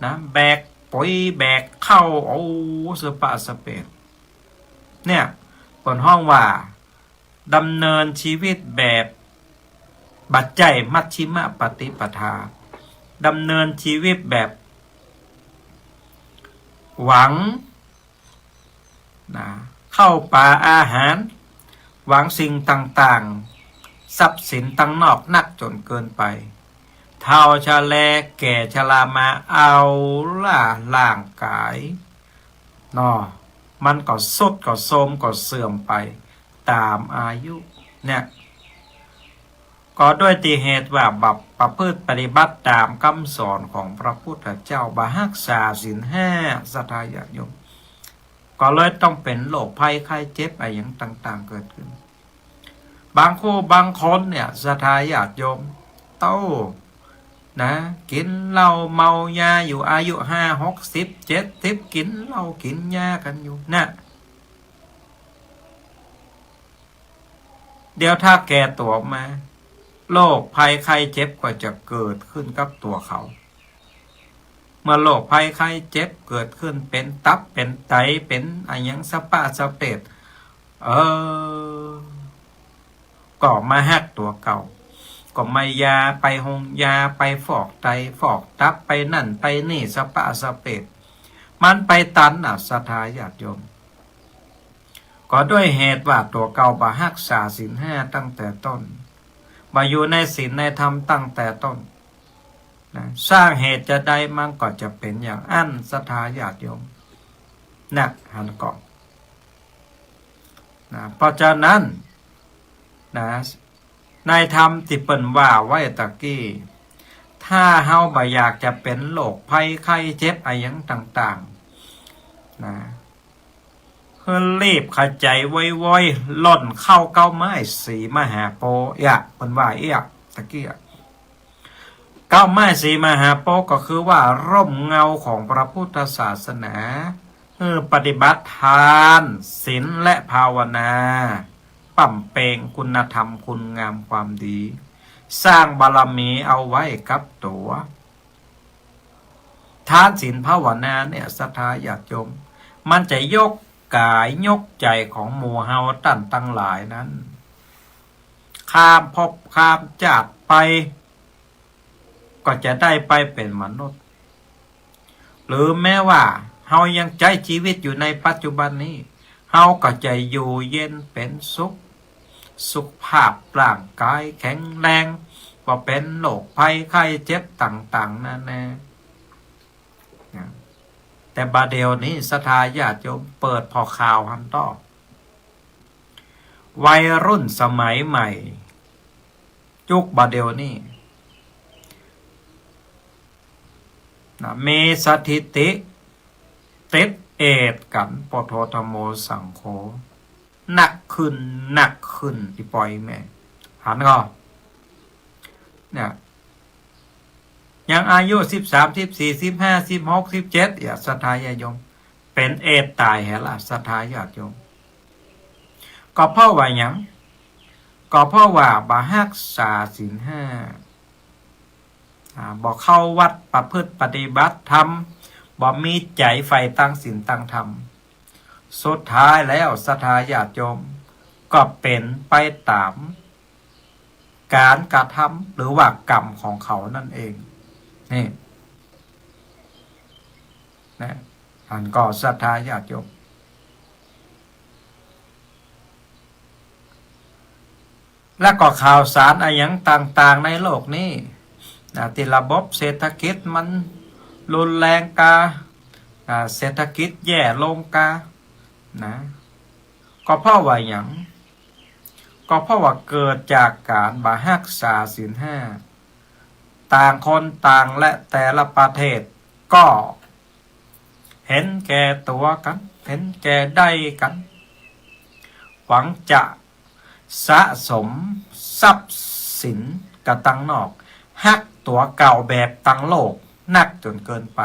นะ แบกปุ๋ยแบกข้าว โอ้ สะปะสะเปด เนี่ย เปิ้นฮ้องว่า ดำเนินชีวิตแบบบ่ใจ้มัชฌิมปฏิปทา ดำเนินชีวิตแบบหวังนะ ข้าวป๋าอาหาร หวังสิ่งต่างๆ ทรัพย์สินตังนอกนักจ๋นเกินไป เฒ่าชะแลแก่ชรามาเอาล่ะร่างก๋าย เนาะ มันก็ทรุดก็โทรมก็เสื่อมไปต๋ามอายุ เนี่ย ก็ด้วยตี้เหตุว่าบ่ประพฤติปฏิบัติต๋ามกำสอนของพระพุทธเจ้า บ่ฮักษาศีลห้า ศรัทธาญาติโยม ก็เลยต้องเป๋นโรคภัยไข้เจ็บอะหยังต่างๆ เกิดขึ้น บางคู่บางคนเนี่ย ศรัทธาญาติโยม เต้า นะ กิ๋นเหล้าเมายาอยู่ อายุห้าหกสิบเจ็ดสิบ กิ๋นเหล้ากิ๋นยากั๋นอยู่ นะ เดี๋ยวถ้าแก่ตั๋วมา โรคภัยไข้เจ็บก็จะเกิดขึ้นกับตั๋วเขา เมื่อโรคภัยไข้เจ็บเกิดขึ้น เป๋นตับ เป๋นไต เป๋นอะหยังสะป๊าสะเป๋ด เออ ก็มาฮักตั๋วเก่า ก็มายา ไปโฮงยา ไปฟอกไต ฟอกตับ ไปนั่นไปนี่ สะป๊าสะเป๋ด มันไปตันน่ะ ศรัทธาญาติโยม ก็ด้วยเหตุว่าตั๋วเก่าบ่ฮักษาศีลห้าตั้งแต่ต้น บ่อยู่ในศีลในธรรมตั้งแต่ต้น นะ สร้างเหตุจะใดมันก็จะเป๋นอย่างอั้น ศรัทธาญาติโยม นะ หันก่อน นะ เพราะฉะนั้น นะ ในธรรมตี้เปิ้นว่าไว้ตะกี้ ถ้าเฮาบ่อยากจะเป๋นโรคภัยไข้เจ็บอะหยังต่างๆ นะ หื้อรีบขะใจ๋ไวๆ ล่นเข้าเก๊าไม้สีมหาโพธิ์ เอี้ยะ เปิ้นว่าเอี้ยะ ตะกี้อะ เก๊าไม้สีมหาโพธิ์ก็คือว่าร่มเงาของพระพุทธศาสนา หื้อปฏิบัติทาน ศีล และภาวนา บำเพ็ญคุณธรรมคุณงามความดี สร้างบารมีเอาไว้กับตั๋ว ทานศีลภาวนาเนี่ย ศรัทธาญาติโยม มันจะยกก๋ายยกใจ๋ของหมู่เฮาต้านตังหลายนั้น ข้ามภพข้ามจาติไป ก็จะได้ไปเป๋นมนุษย์ หรือแม้ว่าเฮายังใจ๊จีวิตอยู่ในปัจจุบันนี้ เฮาก็จะอยู่เย็นเป๋นสุข สุขภาพร่างก๋ายแข็งแรง บ่เป๋นโรคภัยไข้เจ็บต่างๆ นานา นะ แต่บ่าเดี่ยวนี้ศรัทธาญาติโยมเปิดผ่อข่าวหันต่อ วัยรุ่นสมัยใหม่ ยุคบ่าเดี่ยวนี้ นะ มีสถิติติดเอดส์กั๋น พุทโธธัมโมสังโฆ นักขึ้น นักขึ้น อี่ป้ออี่แม่ หันก่อ เนี่ย ยังอายุสิบสาม สิบสี่ สิบห้า สิบหก สิบเจ็ด เอี้ยะ ศรัทธาญาติโยม เป๋นเอดส์ต๋ายแหละ ศรัทธาญาติโยม ก็เพราะว่าหยัง ก็เพราะว่าบ่ฮักษาศีลห้า อ่า บ่เข้าวัดประพฤติปฏิบัติธรรม บ่มีใจ๋ใฝ่ตังศีลตังธรรม สุดท้ายแล้วศรัทธาญาติโยม ก็เป๋นไปต๋ามก๋านกระทำหรือว่ากรรมของเขานั่นเอง นี่ นะ หันก่อ ศรัทธาญาติโยม แล้วก็ข่าวสารอะหยังต่างๆ ในโลกนี้ นะ ตี้ระบบเศรษฐกิจมันรุนแรงกา อ่า เศรษฐกิจแย่ลงกา นะ ก็เพราะว่าหยัง ก็เพราะว่าเกิดจากก๋านบ่ฮักษาศีลห้า ต่างคนต่าง และแต่ละประเทศก็ หันแก่ตั๋วกั๋น หันแก่ได้กั๋น หวังจะสะสมทรัพย์สินกั๋นตังนอก ฮักตั๋วเก่าแบบตังโลกนักจ๋นเกินไป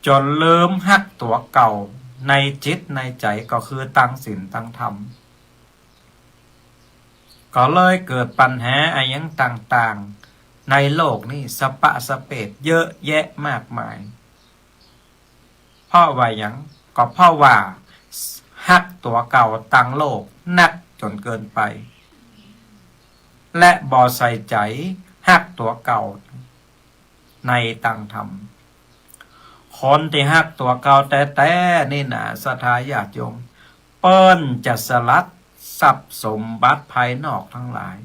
จ๋นลืมฮักตั๋วเก่าในจิตในใจ๋ ก็คือตังศีลตังธรรม ก็เลยเกิดปัญหาอะหยังต่างๆ ในโลกนี้สะป๊าสะเป๋ดเยอะแยะมากมาย เพราะว่าหยัง ก็เพราะว่าฮักตั๋วเก่าตังโลกนักจ๋นเกินไป และบ่ใส่ใจ๋ฮักตั๋วเก่าในตังธรรม คนตี้ฮักตั๋วเก่าแต๊ๆ นี่นะ ศรัทธาญาติโยม ป ปิ้นจะสลัดทรัพย์สมบัติภายนอกตังหลาย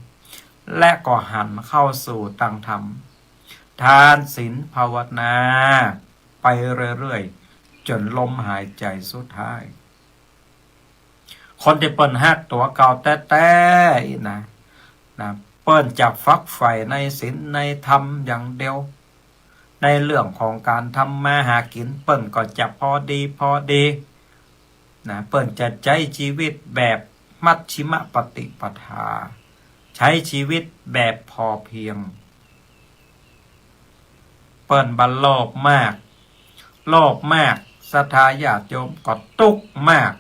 และก็หันเข้าสู่ตังธรรม ทานศีลภาวนา ไปเรื่อยๆ จ๋นลมหายใจ๋สุดท้าย คนตี้เปิ้นฮักตั๋วเก่าแต๊ๆ อี้นะ นะ เปิ้นจะฝักใฝ่ในศีลในธรรมอย่างเดียว ในเรื่องของก๋านทำมาหากิ๋น เปิ้นก็จะพอดีพอดี นะ เปิ้นจะใจ๊จีวิตแบบมัชฌิมปฏิปทา ใจ๊จีวิตแบบพอเพียง เปิ้นบ่โลภมาก โลภมาก ศรัทธาญาติโยม ก็ตุ๊กข์มาก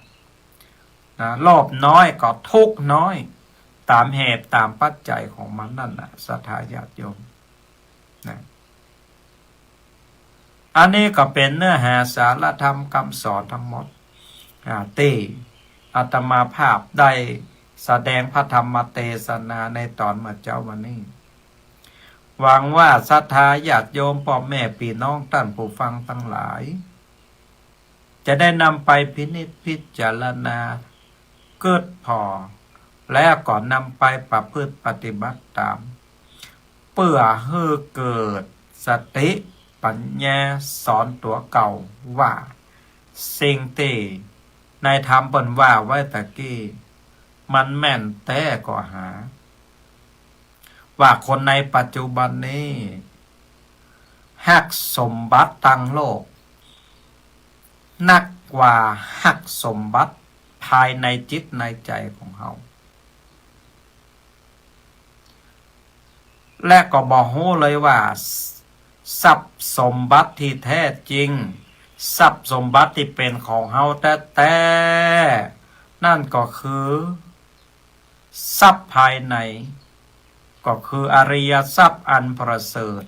นะ โลภน้อยก็ทุกข์น้อย ต๋ามเหตุต๋ามปัจจัยของมันนั้นน่ะ ศรัทธาญาติโยม นะ อันนี้ก็เป๋นเนื้อหาสารธรรมกำสอนตังหมด อ่า ตี้อาตมาภาพได้แสดงพระธรรมเตสนาในต๋อนเมื่อเจ๊าวันนี้ หวังว่าศรัทธาญาติโยม ป้อแม่ปี้น้องต้านผู้ฟังตังหลาย จะได้นำไปพินิจพิจารณา กึ๊ดผ่อ แล้วก็นำไปประพฤติปฏิบัติต๋าม เปื้อหื้อเกิดสติปัญญาสอนตั๋วเก่าว่า สิ่งตี้นายธรรมเปิ้นว่าไว้ตะกี้ มันแม่นแต๊ก่อหา ว่าคนในปัจจุบันนี้ ฮักสมบัติตังโลก นักกว่าฮักสมบัติภายในจิตในใจ๋ของเฮา และก็บ่ฮู้เลยว่า ทรัพย์สมบัติตี้แท้จริง ทรัพย์สมบัติตี้เป๋นของเฮาแต๊ๆ นั้นก็คือ ทรัพย์ภายใน ก็คืออริยทรัพย์อันประเสริฐ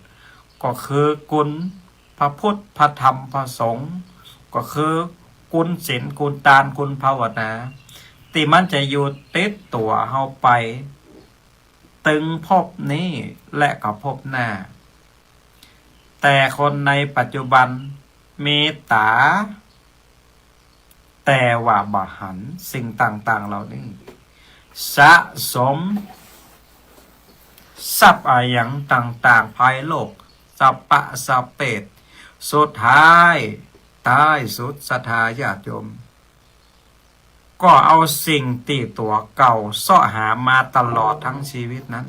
ก็คือคุณพระพุทธ พระธรรม พระสงฆ์ ก็คือคุณศีล คุณตาน คุณภาวนา ตี้มันจะอยู่ติดตั๋วเฮาไป ตึงภพนี้และก็ภพหน้า แต่คนในปัจจุบันมีต๋า แต่ว่าบ่หันสิ่งต่างๆ เหล่านี้ สะสมทรัพย์อะหยังต่างๆ ภายโลก สะปะสะเปด สุดท้าย ท้ายสุด ศรัทธาญาติโยม ก็เอาสิ่งตี้ตั๋วเก่าเซาะหามาตลอดตึงจีวิตนั้น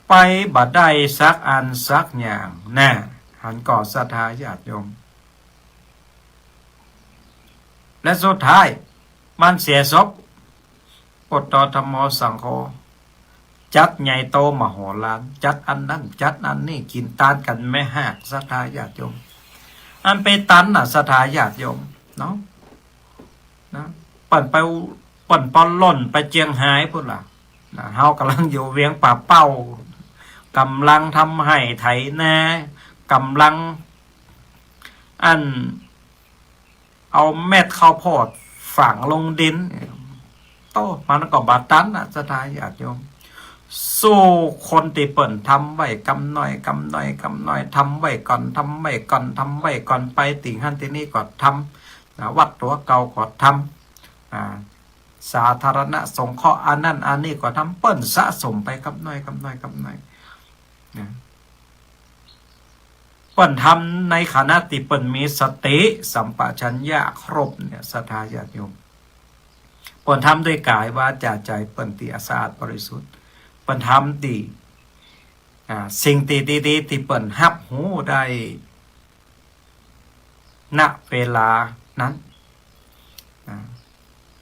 ไปบ่ได้สักอันสักอย่าง แน่ หันก่อ ศรัทธาญาติโยม และสุดท้าย มันเสียศพ พุทโธ ธัมโม สังโฆ จัดใหญ่โตมโหฬาร จัดอันนั้น จัดอันนี้ กิ๋นตานกั๋นแม่ฮาก ศรัทธาญาติโยม อันไปตันน่ะ ศรัทธาญาติโยม เนาะ นะ เปิ้นไป เปิ้นปอล่นไปเจียงฮายปู้นล่ะ นะ เฮาก่ำลังอยู่เวียงป่าเป้า ก่ำลังทำไฮ่ไถนา ก่ำลัง อัน เอาเม็ดข้าวโพดฝังลงดิน โต้ มันก็บ่ตันน่ะ ศรัทธาญาติโยม สู้คนตี้เปิ้นทำไว้กำน้อย กำน้อย กำน้อย ทำไว้ก่อน ทำไว้ก่อน ทำไว้ก่อน ไปตี้หั้นตี้นี่ก็ทำ นะ วัดตั๋วเก่าก็ทำ อ่า สาธารณสงเคราะห์อันนั้นอันนี้ก็ทำ เปิ้นสะสมไปกำน้อย กำน้อย กำน้อย นะ เปิ้นทำในขณะตี้เปิ้นมีสติสัมปชัญญะครบเนี่ย ศรัทธาญาติโยม เปิ้นทำด้วยก๋ายวาจ๋าใจ๋เปิ้นตี้สะอาดบริสุทธิ์ เปิ้นทำตี้ อ่า สิ่งตี้ดีๆ ตี้เปิ้นฮับฮู้ได้ ณ เวลานั้น อ่า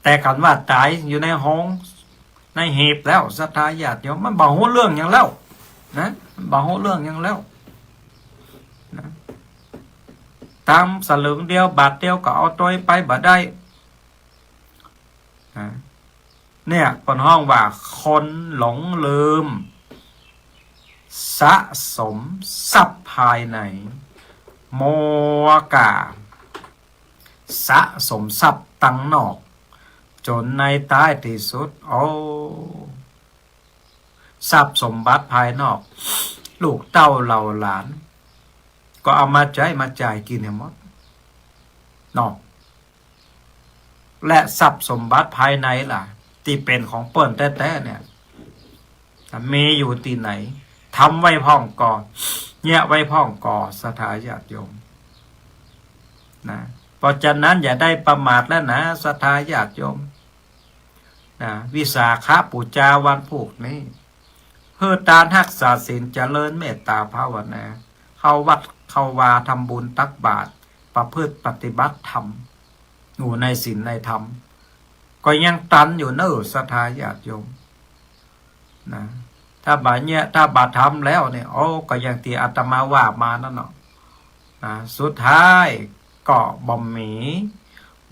แต่คันว่าต๋ายอยู่ในโฮง ในหีบแล้ว ศรัทธาญาติโยม มันบ่ฮู้เรื่องหยังแล้ว นะ มันบ่ฮู้เรื่องหยังแล้ว นะ ตังสลึงเดียว บาทเดียวก็เอาตวยไปบ่ได้ นะ เนี่ย เปิ้นฮ้องว่าคนหลงลืม สะสมทรัพย์ภายใน มัวก่า สะสมทรัพย์ตังนอก จ๋นในท้ายตี้สุด โอ้ ทรัพย์สมบัติภายนอก ลูกเต้าเหล่าหลาน ก็เอามาใจ๊มาจ่ายกิ๋นหื้อหมด เนาะ และทรัพย์สมบัติภายในล่ะ ตี้เป๋นของเปิ้นแต๊ๆ เนี่ย มีอยู่ตี้ไหน ทำไว้พ่องก่อ เยียะไว้พ่องก่อ ศรัทธาญาติโยม นะ เพราะฉะนั้นอย่าได้ประมาทแล้วนะ ศรัทธาญาติโยม นะ วิสาขบูชาวันพูกนี้ หื้อตานฮักษาศีล เจริญเมตตาภาวนา เข้าวัดเข้าวา ทำบุญตักบาตร ประพฤติปฏิบัติธรรม อยู่ในศีลในธรรม ก็ยังตันอยู่เน่อ ศรัทธาญาติโยม นะ ถ้าบ่าเยียะ ถ้าบ่าทำแล้วเนี่ย โอ้ ก็อย่างตี้อาตมาว่ามานั่นเนาะ นะ สุดท้ายก็บ่มี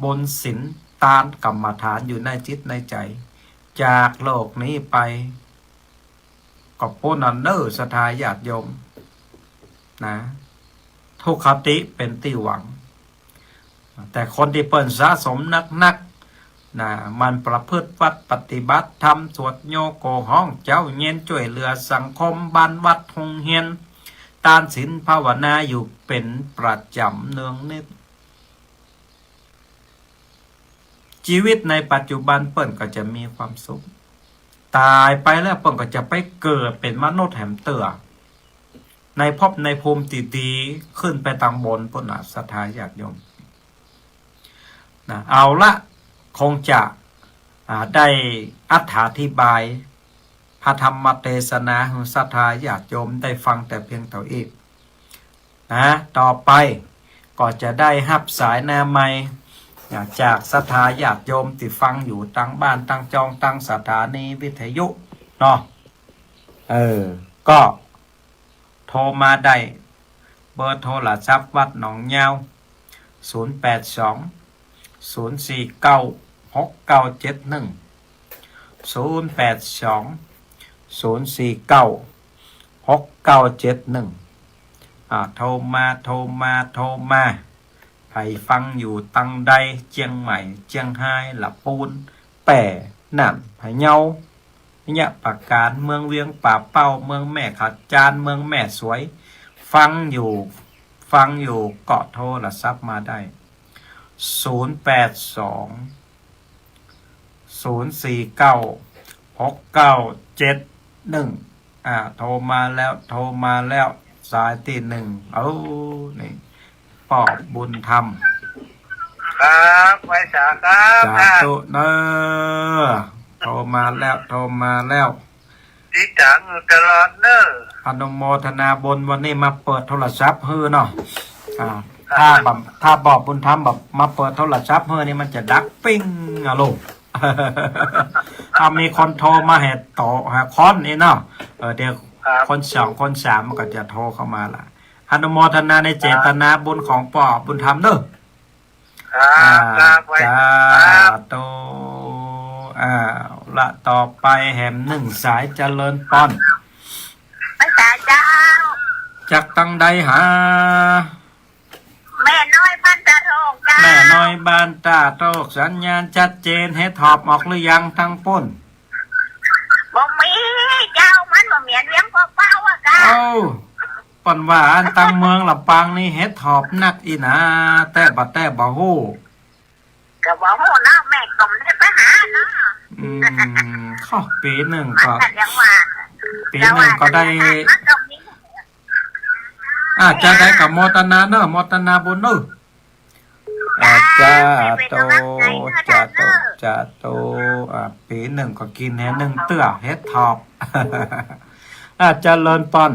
บุญศีลตานกรรมฐานอยู่ในจิตในใจ๋ จากโลกนี้ไป ก็ปู้นอันเน่อ ศรัทธาญาติโยม นะ ทุคติเป๋นตี้หวัง แต่คนตี้เปิ้นสะสมนักๆ นะ หมั่นประพฤติวัตรปฏิบัติธรรม สวดโยโกฮ้องเจ๊าเย็น จ้วยเหลือสังคม บ้านวัดโฮงเฮียน ตานศีลภาวนาอยู่เป๋นประจ๋ำเนืองนิด จีวิตในปัจจุบันเปิ้นก็จะมีความสุข ต๋ายไปแล้วเปิ้นก็จะไปเกิดเป๋นมนุษย์แหมเตื้อ ในภพในภูมิตี้ดี ขึ้นไปตางบนปู้นน่ะ ศรัทธาญาติโยม นะ เอาละ คงจะ อ่า ได้อรรถาธิบาย พระธรรมเตสนาหื้อศรัทธาญาติโยมได้ฟังแต่เพียงเต้าอี้ นะ ต่อไปก็จะได้ฮับสายหน้าไมค์ นะ จากศรัทธาญาติโยมตี้ฟังอยู่ตางบ้าน ตางจอง ตางสถานีวิทยุเนาะ เออ ก็ โทรมาได้ เบอร์โทรศัพท์วัดหนองยาว ศูนย์แปดสอง ศูนย์สี่เก้า หกเก้าเจ็ดหนึ่ง ศูนย์แปดสอง ศูนย์สี่เก้า หกเก้าเจ็ดหนึ่ง อ่า โทรมา โทรมา โทรมา ใผฟังอยู่ตางใด เจียงใหม่ เจียงฮาย ละปูน แป้ น่าน พะเยา ระยะปราการ เมืองเวียงป่าเป้า เมืองแม่ขะจาน เมืองแม่สวย ฟังอยู่ ฟังอยู่ก็โทรศัพท์มาได้ ศูนย์แปดสอง ศูนย์สี่เก้า หกเก้าเจ็ดหนึ่ง อ่า โทรมาแล้ว โทรมาแล้ว สายตี้หนึ่ง เอ้า นี่ ป้อบุญธรรม ครับ ไหว้สาครับ สาธุเน้อ โทรมาแล้ว โทรมาแล้ว ติดต๋ามอยู่ตลอดเน้อ อนุโมทนาบุญ วันนี้มาเปิดโทรศัพท์หื้อเนาะ อ่า ถ้าบ่า ถ้าบ่าบุญธรรมบ่ามาเปิดโทรศัพท์หื้อนี่มันจะดับปิ้งอะลูก ถ้ามีคนโทรมาแหมต่อหาคนนี่เนาะ เออ เดี๋ยว ครับ คนสองคนสามมันก็จะโทรเข้ามาละ อนุโมทนาในเจตนาบุญของป้อบุญธรรมเน้อ ครับ อ่า ครับ ไหว้ สา ครับ ธุ อ้าว ละต่อไปแหมนึ่งสาย เจริญปอน ไหว้สาเจ้า จากตางใดหา แม่น้อยบ้านตาโทกเจ้า แม่น้อยบ้านตาโทก สัญญาณชัดเจน เห็ดหอบออกหรือยังตางปู้น บ่มีเจ้า มันบ่เหมือนเวียงป่าเป้าอะเจ้า เอ้า เปิ้นว่าอันตางเมืองลำปางนี่เห็ดหอบนักอี้นา แต๊บ่าแต๊บ่ฮู้ ก็บ่ฮู้เนาะ แม่ก็บ่ได้ไปหาเนาะ อืม ข้อปี๋นึ่งก็ มันก็ยังว่า ปี๋นึ่งก็ได้ มันก็มี อ่า จะได้ก็โมทนาเนาะ โมทนาบุญเนาะ อ่า สาธุ สาธุ สาธุ อ่า ปี๋นึ่งก็กิ๋นแหนึ่งเตื้อ เห็ดหอบ อ่า เจริญปอน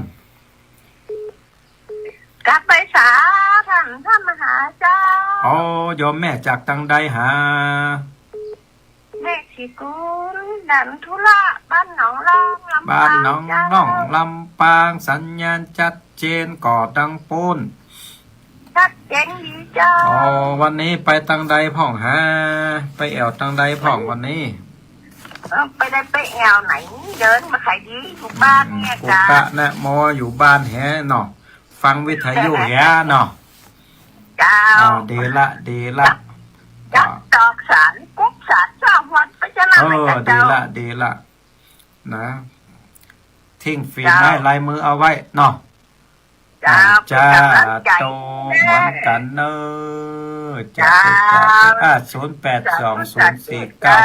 กราบไหว้สาท่านพระมหาเจ้า โอ้ โยมแม่จากตางใดหา แม่ศรีกุล ดันธุระ บ้านหนองล่อง ลำปาง บ้านหนองล่อง เจ้า ลำปาง สัญญาณชัดเจนก่อตางปู้น ชัดเจนดีเจ้า อ๋อ วันนี้ไปตางใดพ่องหา ไปแอ่วตางใดพ่องวันนี้ เออ ไปได้ไปแอ่วไหน เดินบ่ใค่ดี อยู่บ้านเนี่ย อืม เจ้า ปุกกะนะโม อยู่บ้านแหเนาะ ฟังวิทยุแหเนาะ เจ้า อ่า ดีละ ดีละ จับตอกสาร กุ๊กสาร เจ้าหมดไปจะละ เออ ไม่กระเจ้า ดีละ ดีละ นะ ทิ้งฝีไม้ลายมือเอาไว้เนาะ เจ้า อ่า เป๋นก๋ำลังใจ๋ สาธุ เหมือนกั๋นเน่อ เจ้า เจ้า เจ้า เจ้า อ่า ศูนย์แปดสอง ศูนย์สี่เก้า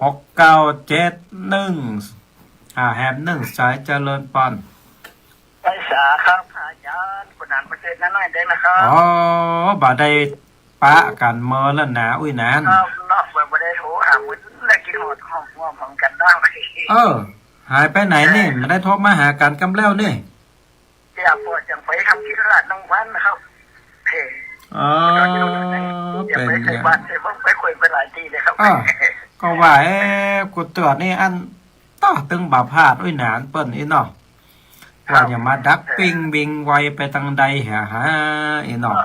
หกเก้าเจ็ดหนึ่ง อ่า แหมนึ่งสาย เจริญปอน ไหว้สาครับ อาจ๋ารย์ คนนั้นมาเจอน้าน้อยได้นะครับ อ๋อ บ่ได้ปะกั๋นเมินแล้วนา อุ้ยนาน ครับ เนาะ บ่ได้โทรหา มื้อนี้ได้กิ๋นหอดหอมหอมกั๋นเนาะ เออ หายไปไหนนี่ บ่ได้โทรมาหากั๋นกำแล้วนี่ เดี๋ยวปอดยังไปทำกิจธุระนอกบ้านนะครับ เออ อ๋อ เดี๋ยวไป เป๋น ใส่บาตร ใส่บ้าง ไปคุยไปหลายตี้เลยครับ อ่า ก็ว่า เอ๊ะ กูเตือนนี่อัน ต้อ ตึงบ่พลาด อุ้ยนานเปิ้นอี้เนาะ ว่าอย่ามาดักปิ้งวิ่งไวไปตังใดหาหาอี้เนาะ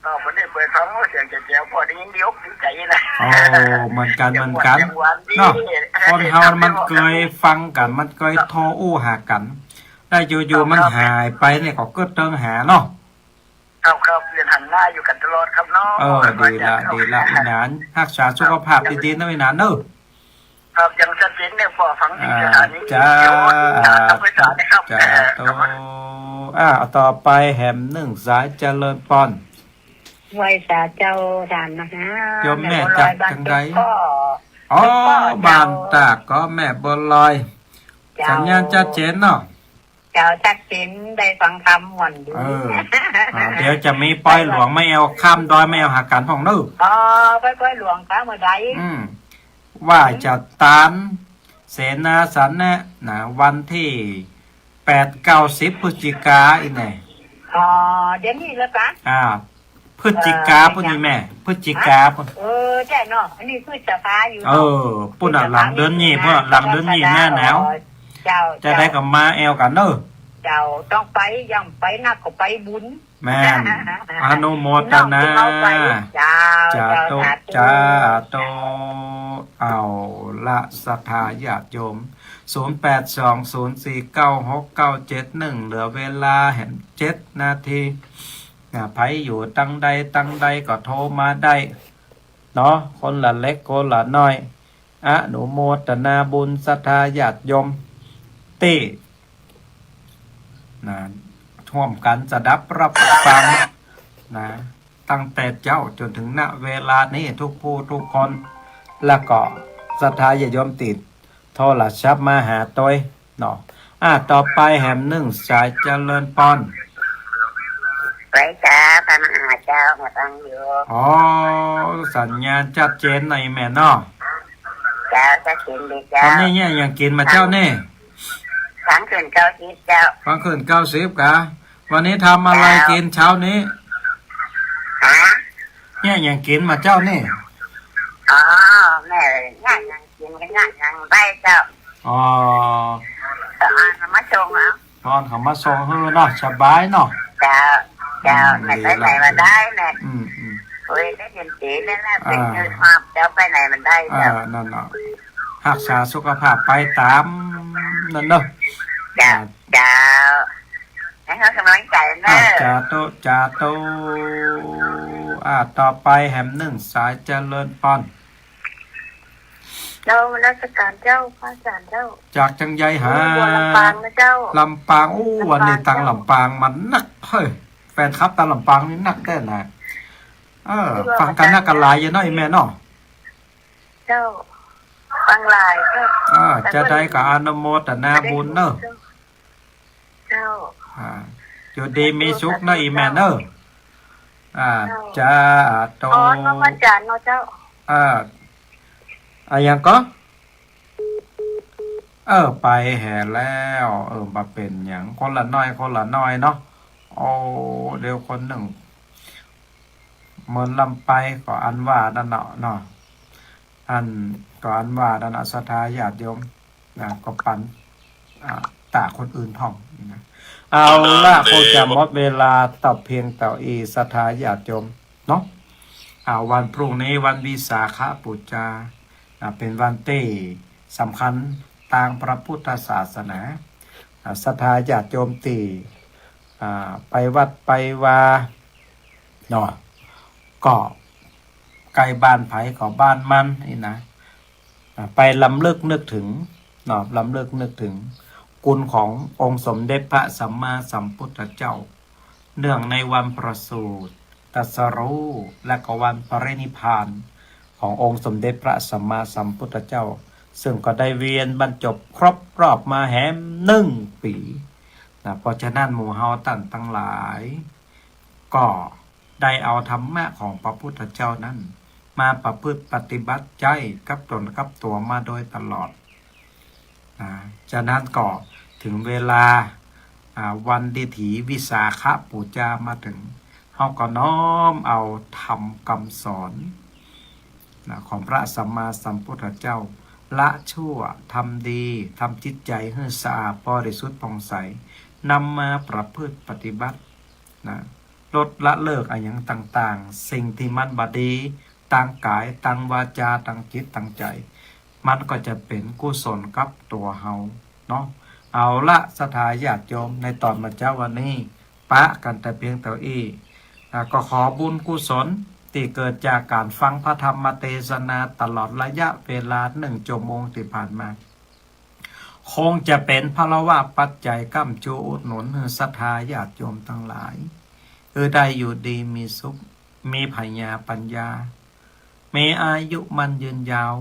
ก็บ่ได้เปิดฟังเสียงแจ๋วๆ ปอได้ยินดีอกดีใจ๋นะ โอ้ เหมือนกั๋น เหมือนกั๋น เสียงหวานดี เนาะ คนเฮามันเกยฟังกั๋น มันเกยโทรอู้หากั๋น แล้วอยู่ๆ มันหายไปเนี่ย ก็เกิดเติงหาเนาะ ครับ ครับ เรียนหันหน้าอยู่กั๋นตลอดครับเนาะ เออ ดีละ ดีละ อีหนาน ฮักษาสุขภาพดีๆ นะอีหนานเนอะ ครับ ยังชัดเจนเนี่ย ปอฟังดี อ่า สถานี เจ้า วิทยุ อ่า อำเภอสานะครับ เจ้า โต อ่า ต่อไปแหมนึ่งสาย เจริญปอน ไหว้สาเจ้าต้านนะคะ โยมแม่จากจังใด บ้านตากก็ อ๋อ เจ้า บ้านตากก็แม่บัวลอย เจ้า สัญญาณชัดเจนเนาะ เจ้า ชัดเจน ได้ฟังธรรมม่วนดี เออ อ่า เดี๋ยวจะมีปอยหลวงมาแอ่วข้ามดอยมาแอ่วหากั๋นพ่องเน่อ อ๋อ ปอย ปอยหลวงค่ะ เมื่อใด อืม ว่าจะตานเสนาสนะนะ วันตี้แปด เก้า สิบ พฤศจิกาอี้แน่ อ๋อ เดี๋ยวนี้แล้วกะ อ่า พฤศจิกา เออ ปุ้นนี่แม่ พฤศจิกาปุ้น เออ ใจ้เนาะ อันนี้พฤษภาอยู่เนาะ เออ ปุ้นน่ะ พฤษภา หลังเดือนนี้ มิถุนา ปุ้นน่ะ หลังเดือนนี้ กรกฎา หน้าหนาว อ๋อ เจ้า จะได้ เจ้า ก็มาแอ่วกั๋นเน่อ เจ้า ต้องไป ยังไปนักก็ไปบุญ แม่น อนุโมทนา เจ้า เจ้า สาธุ สาธุ เอาละ ศรัทธาญาติโยม ศูนย์แปดสอง ศูนย์สี่เก้า หกเก้าเจ็ดหนึ่ง เหลือเวลาแหมเจ็ดนาที อ่า ใผอยู่ตังใดตังใดก็โทรมาได้เนาะ คนละเล็กคนละน้อย อนุโมทนาบุญศรัทธาญาติโยมตี้ นะ ฮ่วมกั๋นสดับรับฟัง นะ ตั้งแต่เจ๊าจ๋นเถิง ณ เวลานี้ กู้ผู้กู้คน แล้วก็ศรัทธาญาติโยมตี้โทรศัพท์มาหาตวยเนาะ อ่า ต่อไปแหมนึ่งสาย เจริญปอน ไหว้สา พระมหาเจ้า มาฟังอยู่ อ๋อ สัญญาณชัดเจนหน่อยแม่เนาะ เจ้า ชัดเจนดีเจ้า วันนี้เยียะหยังกิ๋นมาเจ้านี่ ฟังขึ้นเก้าสิบเจ้า ฟังขึ้นเก้าสิบกะ วันนี้ทำอะไรกิ๋นเช้านี้ ฮะ เยียะหยังกิ๋นมาเจ้านี่ อ๋อ แม่ เยียะหยังกิ๋นก็เยียะหยังได้เจ้า อ๋อ ก็อ่านมาส่งเอา ตอนเขามาส่งหื้อเนาะ สบายเนาะ เจ้า เจ้า อืม แม่ไปไหนมาได้แม่ อืม อืม โอ้ย ได้เห็นสีแล้วนะ อ่า เป็นเงินความเจ้าไปไหนมันได้เจ้า อ่า นั่นเนาะ ฮักษาสุขภาพไปต๋ามนั่นเนาะ เจ้า อ่า เจ้า ให้เขากำลังใจ๋เน่อ อ่า สาธุ สาธุ อ่า ต่อไปแหมนึ่งสาย เจริญปอน เจ้า นมัสก๋านเจ้า พระอาจ๋ารย์เจ้า จากจังใดหา โอ้ ลำปางนะเจ้า ลำปาง โอ้ ลำปาง วันนี้ตาง เจ้า ลำปางมันนัก เฮ้ย แฟนคลับตางลำปางนี่นักแต๊นะ เออ ฟังกั๋นนักกั๋นหลายอยู่เนาะ อีแม่เนาะ เจ้า ฟังหลายเจ้า อ่า จะได้ก็อนุโมทนาบุญเนาะ เจ้า อ่า อยู่ดีมีสุขเนาะ อีแม่เนาะ อ่า เจ้า สาธุ อ๋อ เนาะ พระอาจ๋ารย์เนาะเจ้า อ่า อะหยังก็ เออ ไปแหมแล้ว เออ บ่เป๋นหยัง คนละน้อย คนละน้อยเนาะ โอ้ เดี๋ยวคนนึ่ง เมินล้ำไปก็อันว่านั่นเนาะ เนาะ อันก็อันว่านั่นน่ะ ศรัทธาญาติโยมนะ ก็ปัน อ่า ต๋าคนอื่นพ่องนะ เอาละ คงจะหมดเวลาแต่เพียงเต้าอี้ ศรัทธาญาติโยมเนาะ อ่า วันพรุ่งนี้วันวิสาขบูชา อ่า เป๋นวันตี้สำคัญตางพระพุทธศาสนา อ่า ศรัทธาญาติโยมตี้ อ่า ไปวัดไปวา เนาะ ก็ใก้บ้านใผก็บ้านมันอี้นะ อ่า ไปรำลึกนึกเถิงเนาะ รำลึกนึกเถิง คุณขององค์สมเด็จพระสัมมาสัมพุทธเจ้า เนื่องในวันประสูติตรัสรู้ และก็วันปรินิพพานขององค์สมเด็จพระสัมมาสัมพุทธเจ้า ซึ่งก็ได้เวียนบรรจบครบรอบมาแหมหนึ่งปี๋นะ เพราะฉะนั้นหมู่เฮาต้านตังหลาย ก็ได้เอาธรรมะของพระพุทธเจ้านั้น มาประพฤติปฏิบัติใจ๊กับตนกับตั๋วมาโดยตลอดนะ ฉะนั้นก็ถึงเวลา อ่า วันดิถีวิสาขบูชามาเถิง เฮาก็น้อมเอาธรรมกำสอนนะ ของพระสัมมาสัมพุทธเจ้า ละชั่ว ทำดี ทำจิตใจ๋หื้อสะอาดบริสุทธิ์ผ่องใส นำมาประพฤติปฏิบัติ นะ ลดละเลิกอะหยังต่างๆ สิ่งตี้มันบ่ดี ตางก๋าย ตางวาจา ตางจิต ตางใจ๋ มันก็จะเป๋นกุศลกับตั๋วเฮาเนาะ เอาละ ศรัทธาญาติโยม ในต๋อนเมื่อเจ๊าวันนี้ ปะกั๋นแต่เปียงเต้าอี้ อ่า ก็ขอบุญกุศลตี้เกิดจากก๋านฟังพระธรรมเตสนาตลอดระยะเวลาหนึ่งชั่วโมงตี้ผ่านมา คงจะเป๋นพลวปัจจัยก้ำจูอุดหนุนหื้อศรัทธาญาติโยมตังหลาย หื้อได้อยู่ดีมีสุข มีผญาปัญญา มีอายุมั่นยืนยาว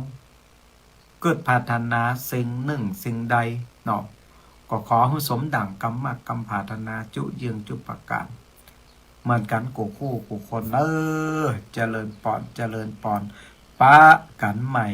กึ๊ดปรารถนาสิ่งนึ่งสิ่งใดเนาะ ก็ขอหื้อสมดั่งกำมากกำปรารถนาจุเยืองจุประก๋าน เหมือนกั๋นกู้คู่กู้คนเน่อ เจริญปอน เจริญปอน ปะกั๋นใหม่